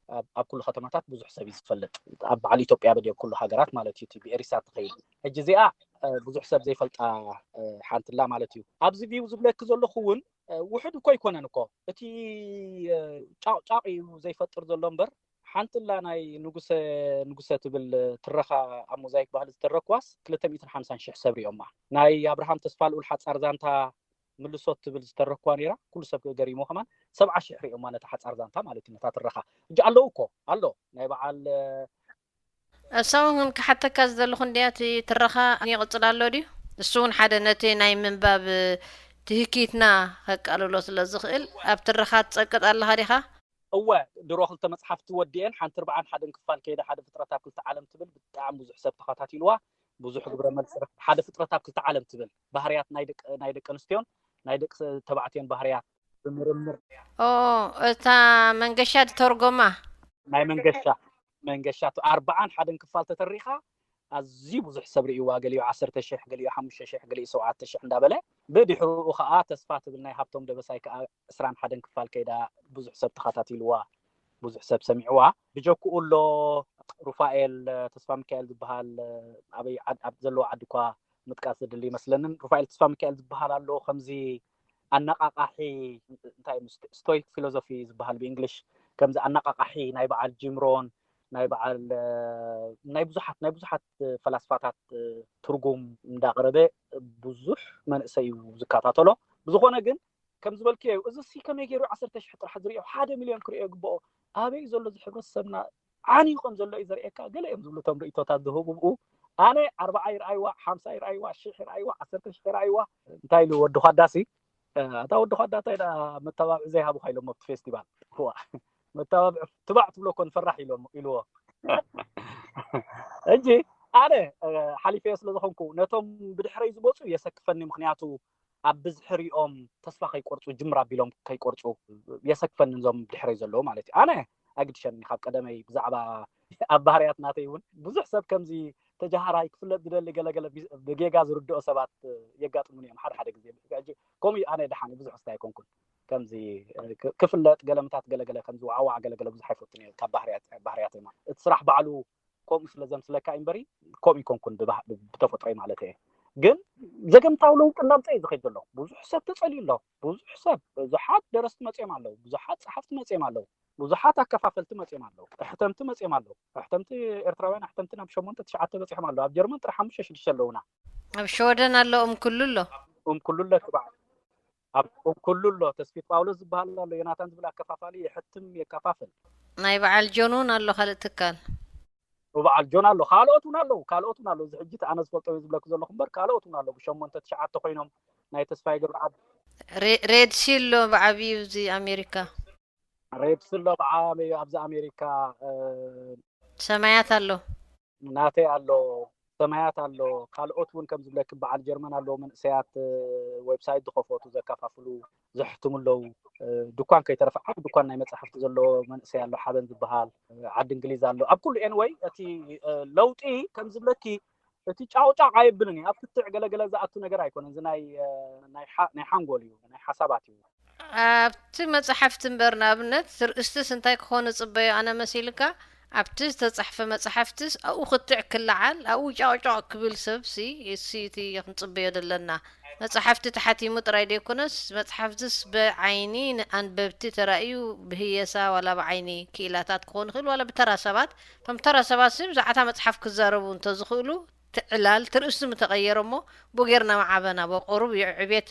ኣብ፣ ኣብ ኩሉ ከተማታት ብዙሕ ሰብ እዩ ዝፈልጥ። ኣብ በዓል ኢትዮጵያ በልዮ ኩሉ ሃገራት ማለት እዩ። እቲ ብኤሪሳት ትኸይድ። ሕጂ እዚኣ፣ እ፣ ብዙሕ ሰብ ዘይፈልጣ፣ እ፣ ሓንቲ ኣላ ማለት እዩ። ኣብዚ ቪው ዝብለኪ ዘለኹ እውን፣ እ፣ ውሑድ እኮ ኣይኮነን እኮ። እቲ፣ እ፣ ጫቕ ጫቕ እዩ ዘይፈጥር ዘሎ እምበር፣ ሓንቲ ኣላ ናይ ንጉሰ፣ ንጉሰ ትብል ትረኻ ኣብ ሞዛይክ ባህሊ ዝተረኽዋስ ክልተ ሚእትን ሓምሳን ሽሕ ሰብ ሪኦማ። ናይ ኣብርሃም ተስፋልኡል ሓጻር ዛንታ ምልሶት ትብል ዝተረኽዋ ነይራ። ኩሉ ሰብ ገሪሞ ከማን ሰብዓ ሽሕ ሪኦማ ነታ ሓጻር ዛንታ ማለት እዩ፣ ነታ ትረኻ። ሕጂ ኣለዉ እኮ፣ ኣሎ። ናይ በዓል፣ እ፣ እሳውን ክሓተካ ዝደለኹ እንድያ፣ እቲ ትረኻ ይቕጽል ኣሎ ድዩ? እሱ እውን ሓደ ነቲ ናይ ምንባብ ትህኪትና ከቃልሎ ስለ ዝኽእል፣ ኣብ ትረኻ ትጸቅጥ ኣለኻ ዲኻ? እወ፣ ድሮ ክልተ መጽሓፍቲ ወዲኤን፣ ሓንቲ ርብዓን ሓደን ክፋል ከይዳ፣ ሓደ ፍጥረት ኣብ ክልተ ዓለም ትብል፣ ብጣዕሚ ብዙሕ ሰብ ተኸታቲልዋ፣ ብዙሕ ግብረ መልሲ ረኽ-፣ ሓደ ፍጥረት ኣብ ክልተ ዓለም ትብል፣ ባህርያት ናይ ደቂ፣ ናይ ደቂ ኣንስትዮን ናይ ደቂ ተባዕትዮን ባህርያት ብምርምር። ኦ፣ እታ መንገሻ ዝተርጎማ? ናይ መንገሻ፣ መንገሻ፣ እቲ ኣርብዓን ሓደን ክፋል ተተሪኻ፣ ኣዝዩ ብዙሕ ሰብ ርእይዋ፣ ገሊኡ ዓሰርተ ሽሕ፣ ገሊኡ ሓሙሽተ ሽሕ፣ ገሊኡ ሸውዓተ ሽሕ እንዳበለ፣ ብድሕርኡ ኸኣ ተስፋ ትብል ናይ ሃብቶም ደበሳይ ከኣ ዕስራን ሓደን ክፋል ከይዳ ብዙሕ ሰብ ተኸታቲልዋ፣ ብዙሕ ሰብ ሰሚዕዋ። ብጀክኡ ኣሎ ሩፋኤል ተስፋ ሚካኤል ዝበሃል፣ ኣበይ ዓድ-፣ ኣብ ዘለዎ ዓዲ እኳ ምጥቃስ ዘድሊ ይመስለንን። ሩፋኤል ተስፋ ሚካኤል ዝበሃል ኣሎ፣ ከምዚ ኣነቓቓሒ፣ እንታይ እዩ፣ ስቶ-፣ ስቶይክ ፊሎዞፊ ዝበሃል ብእንግሊሽ፣ ከምዚ ኣነቓቓሒ ናይ በዓል ጂም ሮን፣ ናይ በዓል፣ እ፣ ናይ ብዙሓት፣ ናይ ብዙሓት ፈላስፋታት፣ እ፣ ትርጉም እንዳቕረበ ብዙሕ መንእሰይ እዩ ዝከታተሎ። ብዝኾነ ግን፣ ከም ዝበልክዮ እዩ፣ እዚ ሲ ከመይ ገይሩ ዓሰርተ ሽሕ ጥራሕ ዝርእዮ፣ ሓደ ሚልዮን ክርእዮ ይግብኦ። ኣበይ ዘሎ እዚ ሕብረተሰብና ዓንዩ ከም ዘሎ እዩ ዘርእየካ። ገለ እዮም ዝብሉ እቶም ርእይቶታት ዝህቡ ብኡ። ኣነ ኣርብዓ ይርኣይዋ፣ ሓምሳ ይርኣይዋ፣ ሽሕ ይርኣይዋ፣ ዓሰርተ ሽሕ ይርኣይዋ። እንታይ ኢሉ ወዲ ኳዳሲ? እ፣ እታ ወዲ ኳዳ እንታይ ደኣ መተባብዒ ዘይሃቡኻ ኢሎሞ ኣብቲ ፌስቲቫል። እዋ፣ መተባብዒ ትባዕ ትብሎ እኮ ንፈራሕ ኢሎም፣ ኢልዎ። ሕጂ ኣነ፣ እ፣ ሓሊፈዮ ስለ ዝኾንኩ ነቶም ብድሕረይ ዝመጹ የሰክፈኒ። ምኽንያቱ ኣብ ብዝሒ ሪኦም ተስፋ ከይቆርጹ፣ ጅምር ኣቢሎም ከይቆርጹ የሰክፈኒ፣ እዞም ብድሕረይ ዘለዉ ማለት እዩ። ኣነ ኣይግድሸኒ፣ ካብ ቀደመይ ብዛዕባ ኣብ ባህርያት ናተይ እውን ብዙሕ ሰብ ከምዚ ተጃሃራይ ክፍለጥ ዝደሊ ገለገለ ቢ-፣ ብጌጋ ዝርድኦ ሰባት የጋጥሙኒ እዮም ሓደ ሓደ ግዜ። ሕጂ ከምኡ እዩ፣ ኣነ ደሓን እዩ፣ ብዙሕ ስታይ ኣይኮንኩን። ከምዚ፣ እ፣ ክ-፣ ክፍለጥ ገለምታት ገለገለ ከምዚ ዋዕዋዕ ገለገለ ብዙሕ ኣይፈቱን እየ ካብ ባህርያት፣ ባህርያተይ ማለት። እቲ ስራሕ ባዕሉ ከምኡ ስለ ዘምስለካ እዩ እምበሪ፣ ከምኡ ይኮንኩን ብባህ-፣ ብ-፣ ብተፈጥሮይ ማለት እየ። ግን ዘገምታዊ ለውጢ እናምፀ እዩ ዝኸይድ ዘሎ። ብዙሕ ሰብ ተጸልዩ ኣሎ። ብዙሕ ሰብ፣ ብዙሓት ደረስቲ መፅዮም ኣለዉ። ብዙሓት ጸሓፍቲ መፅዮም ኣለዉ። ብዙሓት ኣከፋፈልቲ መፅዮም ኣለዉ። ኣሕተምቲ መፅዮም ኣለዉ። ኣሕተምቲ፣ ኤርትራውያን ኣሕተምቲ ናብ ሸሞንተ ትሽዓተ በፂሖም ኣለዉ። ኣብ ጀርመን ጥራሕ ሓሙሽተ ሽዱሽተ ኣለዉና። ኣብ ሸወደን ኣሎ፣ እም ኩሉ ኣሎ። እም ኩሉ ኣሎ፣ ትባዕ። ኣብ እም ኩሉ ኣሎ። ተስፊት ጳውሎስ ዝበሃል ኣሎ። ዮናታን ዝብል ኣከፋፋሊ የሕትም፣ የከፋፍል። ናይ በዓል ጆን እውን ኣሎ፣ ካልእ ትካል። ብበዓል ጆን ኣሎ፣ ካልኦት እውን ኣለዉ፣ ካልኦት እውን ኣለዉ። እዚ ሕጂ እቲ ኣነ ዝፈልጦ እዩ ዝብለኩ ዘለኹ እምበር፣ ካልኦት እውን ኣለዉ። ብሸሞንተ ትሽዓተ ኮይኖም ናይ ተስፋዬ ገብረኣብ። ሬ-፣ ሬድ ሲ ኣሎ ብዓብዩ እዚ ኣሜሪካ። ሬድ ሲ ኣሎ ብዓብዩ ኣብዚ ኣሜሪካ፣ እ፣ ሰማያት ኣሎ። ናተይ ኣሎ፣ ሰማያት ኣሎ። ካልኦት እውን ከም ዝብለኪ በዓል ጀርመን ኣለዉ፣ መንእሰያት፣ እ፣ ዌብሳይት ዝኸፈቱ፣ ዘከፋፍሉ፣ ዘሕትሙ ኣለዉ። እ፣ ድኳን ከይተረፈ ዓቢ ድኳን ናይ መጻሕፍቲ ዘለዎ መንእሰይ ኣሎ፣ ሓበን ዝበሃል፣ እ፣ ዓዲ እንግሊዝ ኣሎ። ኣብ ኩሉ ኤንወይ እቲ፣ እ፣ ለውጢ ከም ዝብለኪ እቲ ጫቕጫቕ ኣየብልን እዩ። ኣብ ክትዕ ገለገለ ዝኣቱ ነገር ኣይኮነን። እዚ ናይ፣ እ፣ ናይ ሓ-፣ ናይ ሓንጎል እዩ፣ ናይ ሓሳባት እዩ። ኣብቲ መጻሕፍቲ እምበር፣ ንኣብነት፣ ትርእስትስ እንታይ ክኾን እጽበዮ ኣነ መሲልካ? ኣብቲ ዝተጻሕፈ መጻሕፍትስ ኣብኡ ክትዕ ክለዓል፣ ኣብኡ ጫቕጫቕ ክብል ሰብሲ፣ እሲ እቲ ክንጽበዮ ዘለና። መጻሕፍቲ ተሓቲሙ ጥራይ ደይኮነስ፣ መጻሕፍትስ ብዓይኒ ንኣንበብቲ ተራእዩ፣ ብህየሳ ዋላ ብዓይኒ ክኢላታት ክኾን ይኽእል፣ ዋላ ብተራ ሰባት። እቶም ተራ ሰባትሲ ብዛዕታ መጽሓፍ ክዛረቡ እንተዝኽእሉ፣ ትዕላል ትርእስቲ ምተቐየረ እሞ፣ ብኡ ጌርና ምዓበና። ብቐሩብ እዩ ዕቤት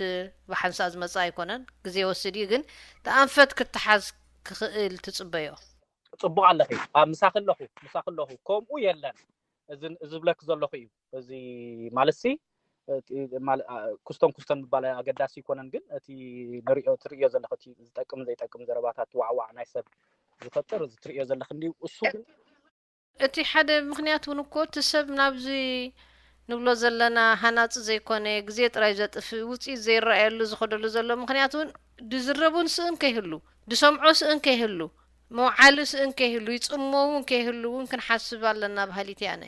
ብሓንሳእ ዝመጽእ ኣይኮነን፣ ግዜ ይወስድ እዩ፣ ግን ተኣንፈት ክተሓዝ ክኽእል ትጽበዮ። ጽቡቕ ኣለኺ። ኣብ ምሳኺ ኣለኹ፣ ምሳኺ ኣለኹ። ከምኡ የለን። እዚ፣ እዚ ዝብለኪ ዘለኹ እዩ። እዚ ማለትሲ፣ እቲ ማለ-፣ አ፣ ኩስቶን ኩስቶን ምባል ኣገዳሲ ኣይኮነን፣ ግን እቲ ንርእዮ፣ ትርእዮ ዘለኺ፣ እቲ ዝጠቅም ዘይጠቅም ዘረባታት ዋዕዋዕ ናይ ሰብ ዝፈጥር፣ እዚ ትርእዮ ዘለኺ እንድዩ። እሱ ግን እቲ ሓደ ምኽንያት እውን እኮ እቲ ሰብ ናብዚ ንብሎ ዘለና ሃናጺ ዘይኮነ፣ ግዜ ጥራይ ዘጥፍእ፣ ውጽኢት ዘይረኣየሉ ዝኸደሉ ዘሎ ምኽንያት እውን ድዝረቡን ስእን ከይህሉ፣ ድሰምዖ ስእን ከይህሉ፣ መውዓሊ ስእን ከይህሉ፣ ይጽሞ እውን ከይህሉ እውን ክንሓስብ ኣለና በሃሊት እየ ኣነ።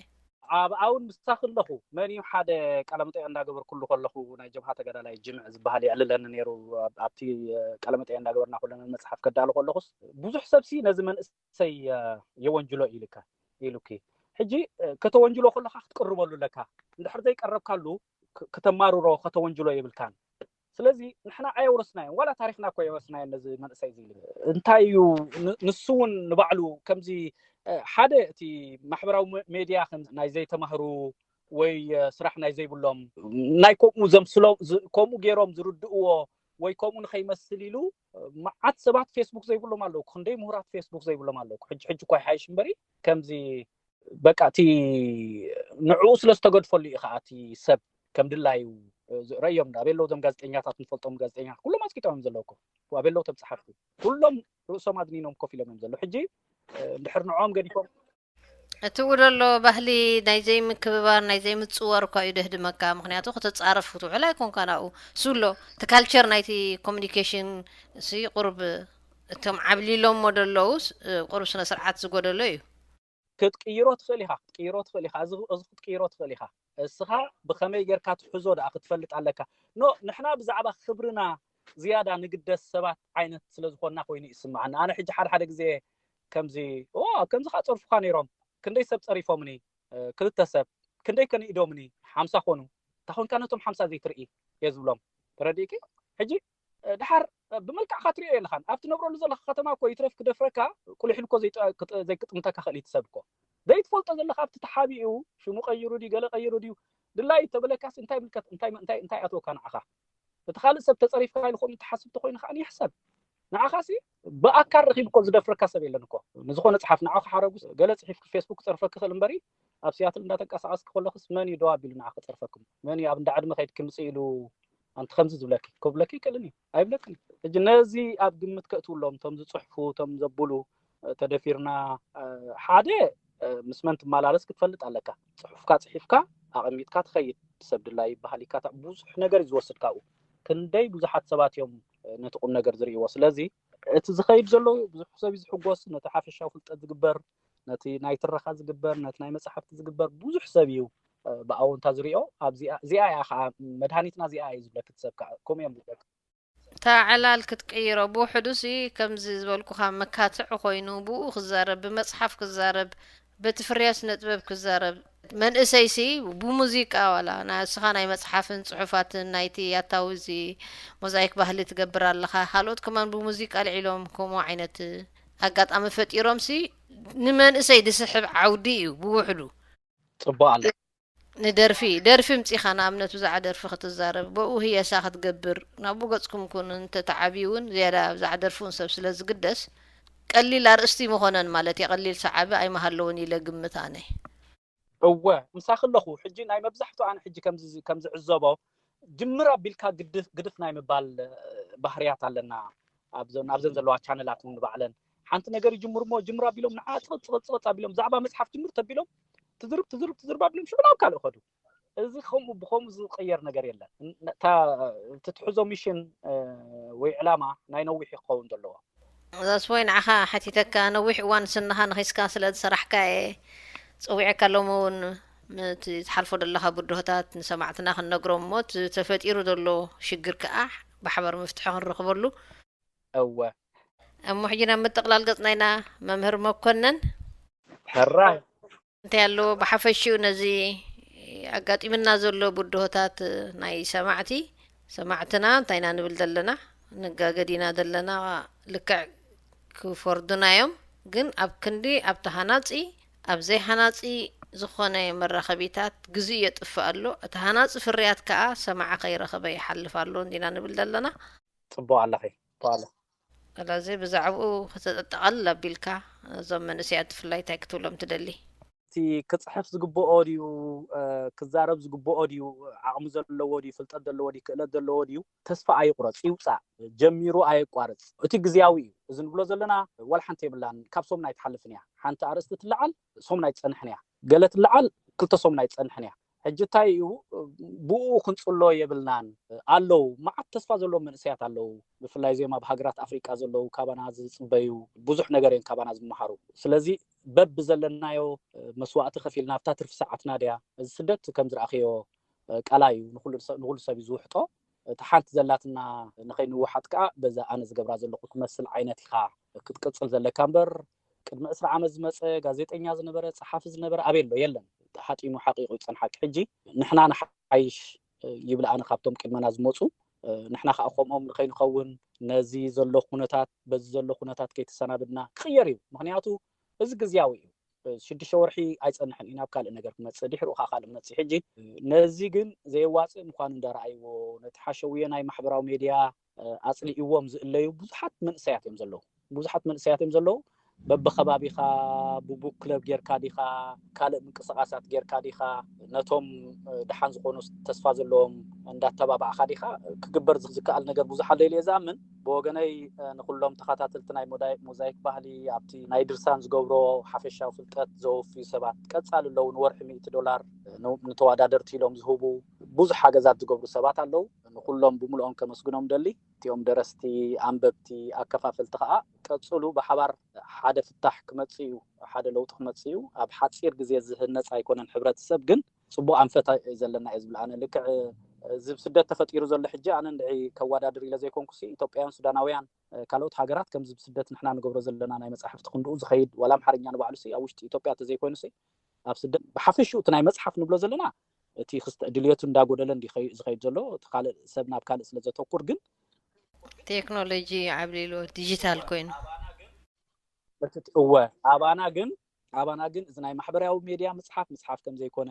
ኣብኣ እውን ምሳኺ ኣለኹ። መን እዩ ሓደ ቃለ መጠይቕ እንዳገበርኩሉ ከለኹ ናይ ጀብሃ ተጋዳላይ ጅምዕ ዝበሃል የዕልለኒ ነይሩ። ኣብ- ኣብቲ ቃለ መጠይቕ እንዳገበርና ከለና መጽሓፍ ከዳሉ ከለኹስ ብዙሕ ሰብሲ ነዚ መንእሰይ የወንጅሎ ኢልካ ኢሉኪ። ሕጂ ከተወንጅሎ ከለኻ ክትቅርበሉ ኣለካ። እንድሕር ዘይቀረብካሉ ክ- ክተማርሮ ከተወንጅሎ የብልካን። ስለዚ ንሕና ኣየውረስናዮን ዋላ ታሪኽና እኮ የወረስናዮን ነዚ መንእሰይ እዚ ኢሉ። እንታይ እዩ ን- ንሱ እውን ንባዕሉ ከምዚ ሓደ እቲ ማሕበራዊ ሜድያ ከም ናይ ዘይተማህሩ ወይ ስራሕ ናይ ዘይብሎም ናይ ከምኡ ዘምስሎ ከምኡ ገይሮም ዝርድእዎ ወይ ከምኡ ንኸይመስል ኢሉ መዓት ሰባት ፌስቡክ ዘይብሎም ኣለዉ። ክንደይ ምሁራት ፌስቡክ ዘይብሎም ኣለዉ። ሕጂ ሕጂ እኳ ይሓይሽ እምበሪ ከምዚ በቃ እቲ ንዕኡ ስለ ዝተገድፈሉ እዩ ከዓ እቲ ሰብ ከም ድላዩ ረእዮም። ኣበይ ኣለዉ እዞም ጋዜጠኛታት? ንፈልጦም ጋዜጠኛታት ኩሎም ኣስቂጦም እዮም ዘለዉ እኮ። ኣበይ ኣለዉ እቶም ፀሓፍቲ? ኩሎም ርእሶም ኣድኒኖም ኮፍ ኢሎም እዮም ዘለዉ። ሕጂ እንድሕር ንዕኦም ገዲፎም እቲ ውደሎ ባህሊ ናይ ዘይምክብባር ናይ ዘይምፅዋር እኳ እዩ ደህድመካ። ምክንያቱ ክትፃረፍ ክትውዕል ኣይኮንካ ናብኡ። ሱሎ እቲ ካልቸር ናይቲ ኮሚኒኬሽን ሲ ቁርብ እቶም ዓብሊሎሞ ደለዉ ቁርብ ስነ ስርዓት ዝጎደሎ እዩ። ክትቅይሮ ትኽእል ኢኻ ክትቅይሮ ትኽእል ኢኻ እዚ እዚ ክትቅይሮ ትኽእል ኢኻ። እስኻ ብኸመይ ጌርካ ትሕዞ ደኣ ክትፈልጥ ኣለካ። ኖ ንሕና ብዛዕባ ክብርና ዝያዳ ንግደስ ሰባት ዓይነት ስለ ዝኾንና ኮይኑ ይስምዓኒ። ኣነ ሕጂ ሓደ ሓደ ግዜ ከምዚ ኦ ከምዚ ከዓ ጸርፉኻ ነይሮም ክንደይ ሰብ ጸሪፎምኒ ክልተ ሰብ ክንደይ ከ ንኢዶምኒ ሓምሳ ኮኑ እንታ ኮንካ ነቶም ሓምሳ ዘይትርኢ እየ ዝብሎም ተረዲእኪ። ሕጂ ድሓር ብመልክዕካ ትሪኦ የለኻን ኣብ ትነብረሉ ዘለካ ከተማ እኮ ይትረፍ ክደፍረካ ቁሊሕ ኢሉ እኮ ዘይጥምተካ ክእል እዩ ሰብ እኮ ዘይትፈልጦ ዘለካ ኣብቲ ተሓቢኡ ሽሙ ቀይሩ ድዩ ገለ ቀይሩ ድዩ ድላዩ ተበለካስ እንታይ ምልከት እንታይ እንታይ እንታይ ኣተወካ ንዓኻ እቲ ካልእ ሰብ ተፀሪፍካ ኢሉ ከምኡ ትሓስብ ተኮይኑ ከዓ ይሕሰብ ንዓኻሲ ብኣካል ረኪቡ እኮ ዝደፍረካ ሰብ የለን እኮ ንዝኮነ ፀሓፍ ንዓኹ ሓረጉስ ገለ ፅሒፍ ፌስቡክ ክፀርፈ ክኽእል እምበሪ ኣብ ሲያትል እንዳተንቀሳቀስኪ ከለኩስ መን እዩ ደው ኣቢሉ ንዓኺ ክፀርፈኪ መን እዩ ኣብ እንዳ ዕድመ ከይድኪ ምፅእ ኢሉ ኣንቲ ከምዚ ዝብለኪ ክብለኪ ይክእልን እዩ ኣይብለክን እዩ ሕጂ ነዚ ኣብ ግምት ከእትውሎም እቶም ዝፅሕፉ እቶም ዘብሉ ተደፊርና ሓደ ምስ መን ትመላለስ ክትፈልጥ ኣለካ ፅሑፍካ ፅሒፍካ ኣቐሚጥካ ትኸይድ ሰብ ድላ ይበሃል ይካታ ብዙሕ ነገር እዩ ዝወስድ ካብኡ ክንደይ ብዙሓት ሰባት እዮም ነቲ ቁም ነገር ዝርእይዎ ስለዚ እቲ ዝኸይድ ዘሎ ብዙሕ ሰብ እዩ ዝሕጎስ ነቲ ሓፈሻዊ ፍልጠት ዝግበር ነቲ ናይ ትረኻ ዝግበር ነቲ ናይ መፅሓፍቲ ዝግበር ብዙሕ ሰብ እዩ ብኣወንታ ዝሪኦ ኣብዚኣ እዚኣ እያ ከዓ መድሃኒትና እዚኣ እዩ ዝብለክ እቲ ሰብ ከዓ ከምኡ እዮም ዝብለክ እታ ዕላል ክትቅይሮ ብውሕዱ ሲ ከምዚ ዝበልኩኻ መካትዕ ኮይኑ ብኡ ክዛረብ ብመፅሓፍ ክዛረብ በቲ ፍርያት ስነ ጥበብ ክዛረብ መንእሰይ ሲ ብሙዚቃ ዋላ ንስኻ ናይ መፅሓፍን ፅሑፋትን ናይቲ ያታዊ እዚ ሞዛይክ ባህሊ ትገብር ኣለኻ ካልኦት ከማን ብሙዚቃ ልዒሎም ከምኡ ዓይነት ኣጋጣሚ ፈጢሮም ሲ ንመንእሰይ ድስሕብ ዓውዲ እዩ ብውሕዱ ፅቡቅ ኣሎ ንደርፊ ደርፊ ምፂኻ ንኣብነት ብዛዕባ ደርፊ ክትዛረብ ብኡ ህየሳ ክትገብር ናብኡ ገፅኩም ኩኑ እንተተዓብዩ እውን ዝያዳ ብዛዕባ ደርፊ እውን ሰብ ስለ ዝግደስ ቀሊል ኣርእስቲ ምኾነን ማለት እየ ቀሊል ሰዓቢ ኣይምሃለውን ኢለ ግምት ኣነ እወ ምሳኺ ኣለኹ ሕጂ ናይ መብዛሕትኡ ኣነ ሕጂ ከም ዝዕዘቦ ጅምር ኣቢልካ ግድፍ ናይ ምባል ባህርያት ኣለና ኣብዘን ዘለዋ ቻነላት እውን ንባዕለን ሓንቲ ነገር ይጅምሩ እሞ ጅምር ኣቢሎም ንዓ ፅቕጥ ፅቕጥ ፅቕጥ ኣቢሎም ብዛዕባ መፅሓፍ ጅምር ተቢሎም ትዝርብ ትዝርብ ትዝርብ ኣቢሎም ሽዑ ናብ ካልእ ከዱ እዚ ከምኡ ብከምኡ ዝቀየር ነገር የለን እታ ትትሕዞ ሚሽን ወይ ዕላማ ናይ ነዊሕ ክኸውን ዘለዎ ዛስቦይ ንዓኻ ሓቲተካ ነዊሕ እዋን ስንኻ ነኺስካ ስለ ዝሰራሕካ እየ ፀዊዐካ ሎሚ እውን ምቲ ዝሓልፎ ዘለኻ ብድሆታት ንሰማዕትና ክንነግሮም እሞ እቲ ተፈጢሩ ዘሎ ሽግር ከዓ ብሓባር መፍትሒ ክንረኽበሉ እወ እሞ ሕጂ ናብ ምጥቕላል ገፅና ኢና መምህር መኮነን ሕራይ እንታይ ኣሎ ብሓፈሽኡ ነዚ ኣጋጢምና ዘሎ ብድሆታት ናይ ሰማዕቲ ሰማዕትና እንታይ ኢና ንብል ዘለና ንጋገ ዲና ዘለና ልክዕ ክፈርዱና እዮም ግን ኣብ ክንዲ ኣብቲ ሃናፂ ኣብ ዘይሃናፂ ዝኾነ መራኸቢታት ግዜ የጥፍእ ኣሎ እቲ ሃናፂ ፍርያት ከዓ ሰማዒ ከይረኸበ ይሓልፍ ኣሎ እንዲና ንብል ዘለና ፅቡቅ ኣለኺ ኳለ ስለዚ ብዛዕባኡ ከተጠቃልል ኣቢልካ እዞም መንእሰያት ብፍላይ እንታይ ክትብሎም ትደሊ? እቲ ክፅሕፍ ዝግብኦ ድዩ ክዛረብ ዝግብኦ ድዩ ዓቕሚ ዘለዎ ድዩ ፍልጠት ዘለዎ ድዩ ክእለት ዘለዎ ድዩ ተስፋ ኣይቁረፅ ይውፃእ ጀሚሩ ኣየቋርፅ እቲ ግዝያዊ እዩ እዚ ንብሎ ዘለና ዋላ ሓንቲ የብላን ካብ ሶምና ኣይትሓልፍን እያ ሓንቲ ኣርእስቲ ትለዓል ሶምና ኣይትፀንሕን እያ ገለ ትለዓል ክልተ ሶምና ኣይትፀንሕን እያ ሕጂ እንታይ እዩ? ብኡ ክንጽሎ የብልናን። ኣለዉ፣ መዓት ተስፋ ዘለዎም መንእሰያት ኣለዉ። ብፍላይ እዚኦም ኣብ ሃገራት ኣፍሪቃ ዘለዉ፣ ካባና ዝጽበዩ ብዙሕ ነገር እዮም ካባና ዝመሃሩ። ስለዚ በብዘለናዮ መስዋእቲ ከፊልና ኣብታ ትርፊ ሰዓትና ድያ፣ እዚ ስደት ከም ዝረኣኽዮ ቀላይ እዩ፣ ንኹሉ ሰብ፣ ንኹሉ ሰብ እዩ ዝውሕጦ። እቲ ሓንቲ ዘላትና ንኸይንውሓጥ ከኣ በዛ ኣነ ዝገብራ ዘለኹ ትመስል ዓይነት ኢኻ ክትቅጽል ዘለካ እምበር፣ ቅድሚ ዕስራ ዓመት ዝመጸ ጋዜጠኛ ዝነበረ፣ ጸሓፊ ዝነበረ ኣበይ ኣሎ? የለን። ሓጢሙ ሓቂቑ ይጸንሓቂ። ሕጂ ንሕና ንሓይሽ ይብል ኣነ ካብቶም ቅድመና ዝመጹ። ንሕና ከኣ ከምኦም ንኸይንኸውን ነዚ ዘሎ ኩነታት፣ በዚ ዘሎ ኩነታት ከይተሰናብድና ክቕየር እዩ። ምኽንያቱ እዚ ግዝያዊ እዩ። ሽዱሽተ ወርሒ ኣይጸንሕን እዩ፣ ናብ ካልእ ነገር ክመጽእ፣ ድሕሩ ከኣ ካልእ ክመጽእ። ሕጂ ነዚ ግን ዘየዋጽእ ምዃኑ እንዳረኣይዎ፣ ነቲ ሓሸውየ ናይ ማሕበራዊ ሜድያ ኣጽሊእዎም ዝእለዩ ብዙሓት መንእሰያት እዮም ዘለዉ። ብዙሓት መንእሰያት እዮም ዘለዉ። በብኸባቢኻ ብቡክ ክለብ ጌርካ ዲኻ፣ ካልእ ምንቅስቓሳት ጌርካ ዲኻ፣ ነቶም ደሓን ዝኾኑ ተስፋ ዘለዎም እንዳተባባዕኻ ዲኻ? ክግበር ዝከኣል ነገር ብዙሕ ኣሎ ኢለ እየ ዝኣምን። ብወገነይ ንኹሎም ተኸታተልቲ ናይ ሞዛይክ ባህሊ ኣብቲ ናይ ድርሳን ዝገብሮ ሓፈሻዊ ፍልጠት ዘወፍዩ ሰባት ቀጻሊ ኣለዉ። ንወርሒ ሚእቲ ዶላር ንተወዳደርቲ ኢሎም ዝህቡ ብዙሕ ሓገዛት ዝገብሩ ሰባት ኣለዉ። ንኹሎም ብምልኦም ከመስግኖም ደሊ። እቲኦም ደረስቲ፣ ኣንበብቲ፣ ኣከፋፈልቲ ከኣ ቀጽሉ። ብሓባር ሓደ ፍታሕ ክመጽእ እዩ፣ ሓደ ለውጢ ክመጽእ እዩ። ኣብ ሓጺር ግዜ ዝህነጽ ኣይኮነን ሕብረተሰብ፣ ግን ጽቡቕ ኣንፈት ዘለና እየ ዝብል ኣነ። ልክዕ እዚ ስደት ተፈጢሩ ዘሎ ሕጂ ኣነ እንድዒ ከወዳድር ኢለ ዘይኮንኩሲ፣ ኢትዮጵያውያን፣ ሱዳናውያን፣ ካልኦት ሃገራት ከምዚ ብስደት ንሕና ንገብሮ ዘለና ናይ መጻሕፍቲ ክንድኡ ዝኸይድ፣ ዋላ ኣምሓርኛ ንባዕሉሲ ኣብ ውሽጢ ኢትዮጵያ እንተዘይኮይኑሲ፣ ኣብ ስደት ብሓፈሽኡ እቲ ናይ መጽሓፍ ንብሎ ዘለና እቲ ድልየቱ እንዳጎደለ እንዲ ዝኸይድ ዘሎ፣ እቲ ካልእ ሰብ ናብ ካልእ ስለ ዘተኩር። ግን ቴክኖሎጂ ዓብሊሉ ዲጂታል ኮይኑ እወ፣ ኣባና ግን ኣባና ግን እዚ ናይ ማሕበራዊ ሜድያ ምጽሓፍ ምጽሓፍ ከም ዘይኮነ፣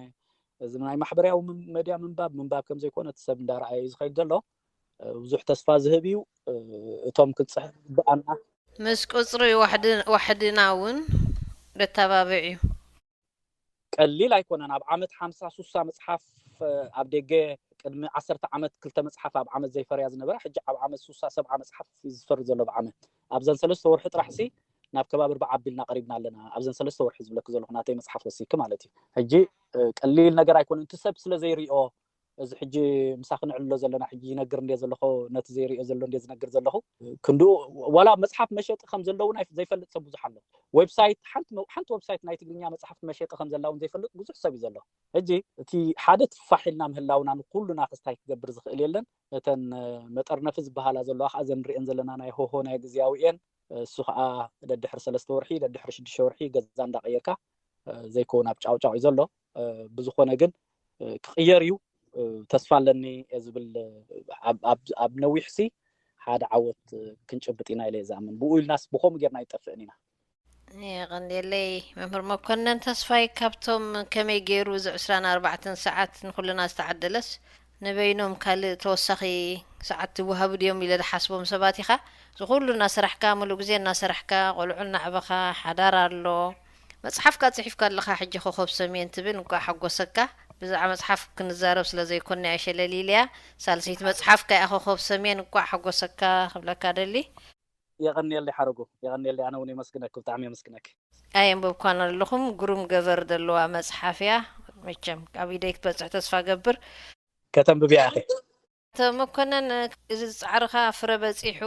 እዚ ናይ ማሕበራዊ ሜድያ ምንባብ ምንባብ ከም ዘይኮነ እቲ ሰብ እንዳረኣየ እዩ ዝኸይድ ዘሎ። ብዙሕ ተስፋ ዝህብ እዩ። እቶም ክንጽሕፍ ዝግብኣና ምስ ቁጽሪ ዋሕድና እውን ደተባብዕ እዩ። ቀሊል ኣይኮነን። ኣብ ዓመት ሓምሳ ሱሳ መጽሓፍ ኣብ ደገ ቅድሚ ዓሰርተ ዓመት ክልተ መጽሓፍ ኣብ ዓመት ዘይፈርያ ዝነበራ ሕጂ ኣብ ዓመት ሱሳ ሰብዓ መጽሓፍ እዩ ዝፈሪ ዘሎ ብዓመት። ኣብዘን ሰለስተ ወርሒ ጥራሕ ሲ ናብ ከባቢ ኣርባዓ ኣቢልና ቀሪብና ኣለና። ኣብዘን ሰለስተ ወርሒ ዝብለኪ ዘለኹ ናተይ መጽሓፍ ወሲኪ ማለት እዩ። ሕጂ ቀሊል ነገር ኣይኮነን። እቲ ሰብ ስለ ዘይሪኦ እዚ ሕጂ ምሳኺ ንዕልሎ ዘለና ሕጂ ይነግር እንደ ዘለኹ ነቲ ዘይሪኦ ዘሎ እንደ ዝነግር ዘለኹ ክንድኡ ዋላ መጽሓፍ መሸጢ ከም ዘለዉ ናይ ዘይፈልጥ ሰብ ብዙሕ ኣሎ። ዌብሳይት ሓንቲ መ- ሓንቲ ዌብሳይት ናይ ትግርኛ መጽሓፍቲ መሸጢ ከም ዘላ እውን ዘይፈልጥ ብዙሕ ሰብ እዩ ዘሎ። ሕጂ እቲ ሓደ ትፋሕ ኢልና ምህላውና ንኩሉና ክስታይ ክገብር ዝኽእል የለን። እተን መጠርነፊ ዝበሃላ ዘለዋ ከዓ ዘን ንሪኤን ዘለና ናይ ሆሆ ናይ ግዝያዊ እየን። እሱ ከዓ ደድሕሪ ሰለስተ ወርሒ ደድሕሪ ሽዱሽተ ወርሒ ገዛ እንዳቀየርካ ዘይከውን ኣብ ጫውጫው እዩ ዘሎ። ብዝኾነ ግን ክቕየር እዩ ተስፋ ኣለኒ ዝብል ኣብ ነዊሕሲ ሓደ ዓወት ክንጭብጥ ኢና ኢለ ዝኣምን። ብኡ ኢልናስ ብኸምኡ ጌርና ኣይጠፍእን ኢና። የቐንየለይ መምህር መኮነን ተስፋይ። ካብቶም ከመይ ገይሩ እዚ ዕስራን ኣርባዕተን ሰዓት ንኹልና ዝተዓደለስ ንበይኖም ካልእ ተወሳኺ ሰዓት ትወሃቡ ድዮም ኢለ ዝሓስቦም ሰባት ኢኻ። እዚ ኩሉ እናሰራሕካ፣ ሙሉእ ግዜ እናሰራሕካ፣ ቆልዑ እናዕበኻ፣ ሓዳር ኣሎ፣ መጽሓፍካ ጽሒፍካ ኣለኻ። ሕጂ ኮኾብ ሰሜን ትብል፣ እንኳዕ ሓጎሰካ። ብዛዕባ መጽሓፍ ክንዛረብ ስለ ዘይኮንና እየ ሸለል ኢለያ። ሳልሰይቲ መጽሓፍካ እያ ኮኾብ ሰሜን፣ እንኳዕ ሓጎሰካ ክብለካ ደሊ። የቐንየለይ ሓረጉ፣ የቐንየለይ። ኣነ እውን የመስግነኪ፣ ብጣዕሚ የመስግነኪ። ኣየንበብኳን ኣለኹም፣ ግሩም ገበር ዘለዋ መጽሓፍ እያ። መቸም ኣብ ኢደይ ክትበጽሕ ተስፋ ገብር። ከተንብብያ ኢኺ። ኣቶ መኮነን፣ እዚ ጻዕርኻ ፍረ በጺሑ፣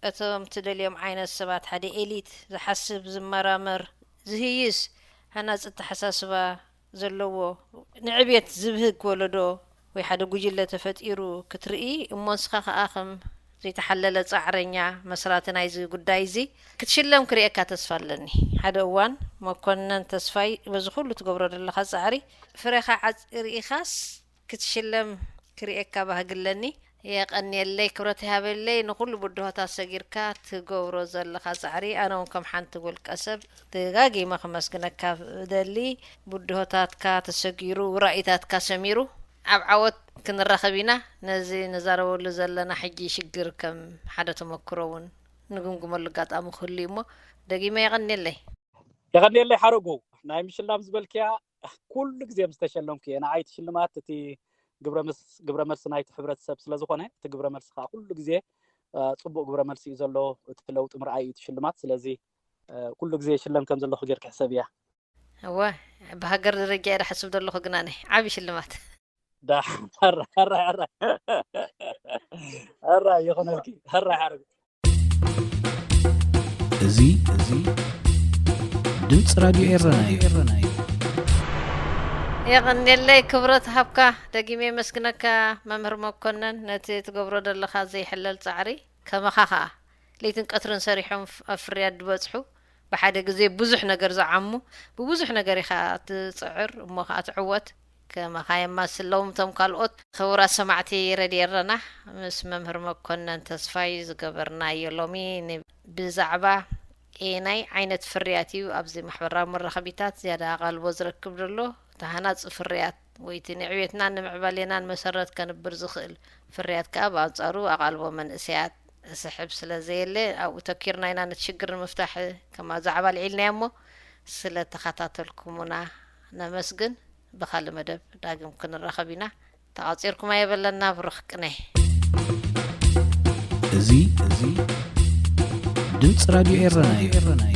እቶም ትደልዮም ዓይነት ሰባት፣ ሓደ ኤሊት ዝሓስብ፣ ዝመራመር፣ ዝህይስ፣ ሃናጺ ኣተሓሳስባ ዘለዎ፣ ንዕብየት ዝብህግ ወለዶ ወይ ሓደ ጉጅለ ተፈጢሩ ክትርኢ እሞ፣ ንስኻ ከኣ ከም ዘይተሓለለ ጻዕረኛ መስራቲ ናይዚ ጉዳይ እዚ ክትሽለም ክርእየካ ተስፋ ኣለኒ። ሓደ እዋን መኮነን ተስፋይ፣ በዚ ኩሉ ትገብሮ ዘለኻ ጻዕሪ ፍሬኻ ዓጽ- ርኢኻስ ክትሽለም ክርእየካ ባህጊ ኣለኒ። የቐንየለይ፣ ክብረት ይሃበለይ ንኹሉ ብድሆታት ሰጊርካ ትገብሮ ዘለኻ ጻዕሪ። ኣነ እውን ከም ሓንቲ ውልቀ ሰብ ደጋጊመ ከመስግነካ እደሊ። ብድሆታትካ ተሰጊሩ፣ ራኢታትካ ሰሚሩ፣ ኣብ ዓወት ክንራኸብ ኢና። ነዚ ንዛረበሉ ዘለና ሕጂ ሽግር ከም ሓደ ተመክሮ እውን ንግምግመሉ ኣጋጣሚ ክህሉ እዩ እሞ፣ ደጊመ የቐንየለይ። የቐንየለይ ሓረጉ፣ ናይ ምሽላም ዝበልክያ ኩሉ ግዜ ምስ ተሸለምኩ እየ። ንዓይ እቲ ሽልማት እቲ ግብረ መስ- ግብረ መልሲ ናይቲ ሕብረተሰብ ስለ ዝኾነ፣ እቲ ግብረ መልሲ ከዓ ኩሉ ግዜ እ፣ ጽቡቕ ግብረ መልሲ እዩ ዘሎ። እቲ ለውጢ ምርኣይ እዩ እቲ ሽልማት። ስለዚ እ፣ ኩሉ ግዜ ይሽለም ከም ዘለኹ ጌርኪ ሕሰብያ። እወ፣ ብሃገር ደረጃ እየ ዝሓስብ ዘለኹ፣ ግናነ ዓቢ ሽልማት። ዳ፣ ሕራይ፣ ሕራይ፣ ሕራይ። ሕራይ ይኹነልኪ፣ ሕራይ ሓረግ። እዚ፣ እዚ ድምፂ ራድዮ ኤረና እዩ። የቐንየለይ፣ ክብረት ሃብካ። ደጊመ የመስግነካ መምህር መኮነን፣ ነቲ ትገብሮ ዘለኻ ዘይሕለል ጻዕሪ። ከማኻ ኸኣ ለይትን ቀትርን ሰሪሖም ፍ-፣ ኣብ ፍርያት ዝበጽሑ፣ ብሓደ ግዜ ብዙሕ ነገር ዝዓሙ፣ ብብዙሕ ነገር ኢኻ ትጽዕር እሞ ኸኣ ትዕወት። ከማኻ የማስለዎም እቶም ካልኦት። ክቡራት ሰማዕቲ ረድዮ ኤረና፣ ምስ መምህር መኮነን ተስፋይ ዝገበርናዮ ሎሚ ን-፣ ብዛዕባ ኤናይ ዓይነት ፍርያት እዩ ኣብዚ ማሕበራዊ መራኸቢታት ዝያዳ ኣቓልቦ ዝረክብ ዘሎ፣ እቲ ሃናጺ ፍርያት ወይ እቲ ንዕቤትናን ንምዕባሌናን መሰረት ከንብር ዝኽእል ፍርያት ከኣ ብኣንጻሩ ኣቓልቦ መንእሰያት ዝስሕብ ስለ ዘየለ ኣብኡ ተኪርና ኢና ነቲ ሽግር ንምፍታሕ ከም ዛዕባ ኣልዒልናዮ እሞ ስለ ተኸታተልኩሙና ነመስግን። ብኻልእ መደብ ዳግም ክንራኸብ ኢና። ተቓጺርኩም ኣየበለና። ብሩኽ ቅነ። እዚ፣ እዚ ድምፂ ራድዮ ኤረና እዩ።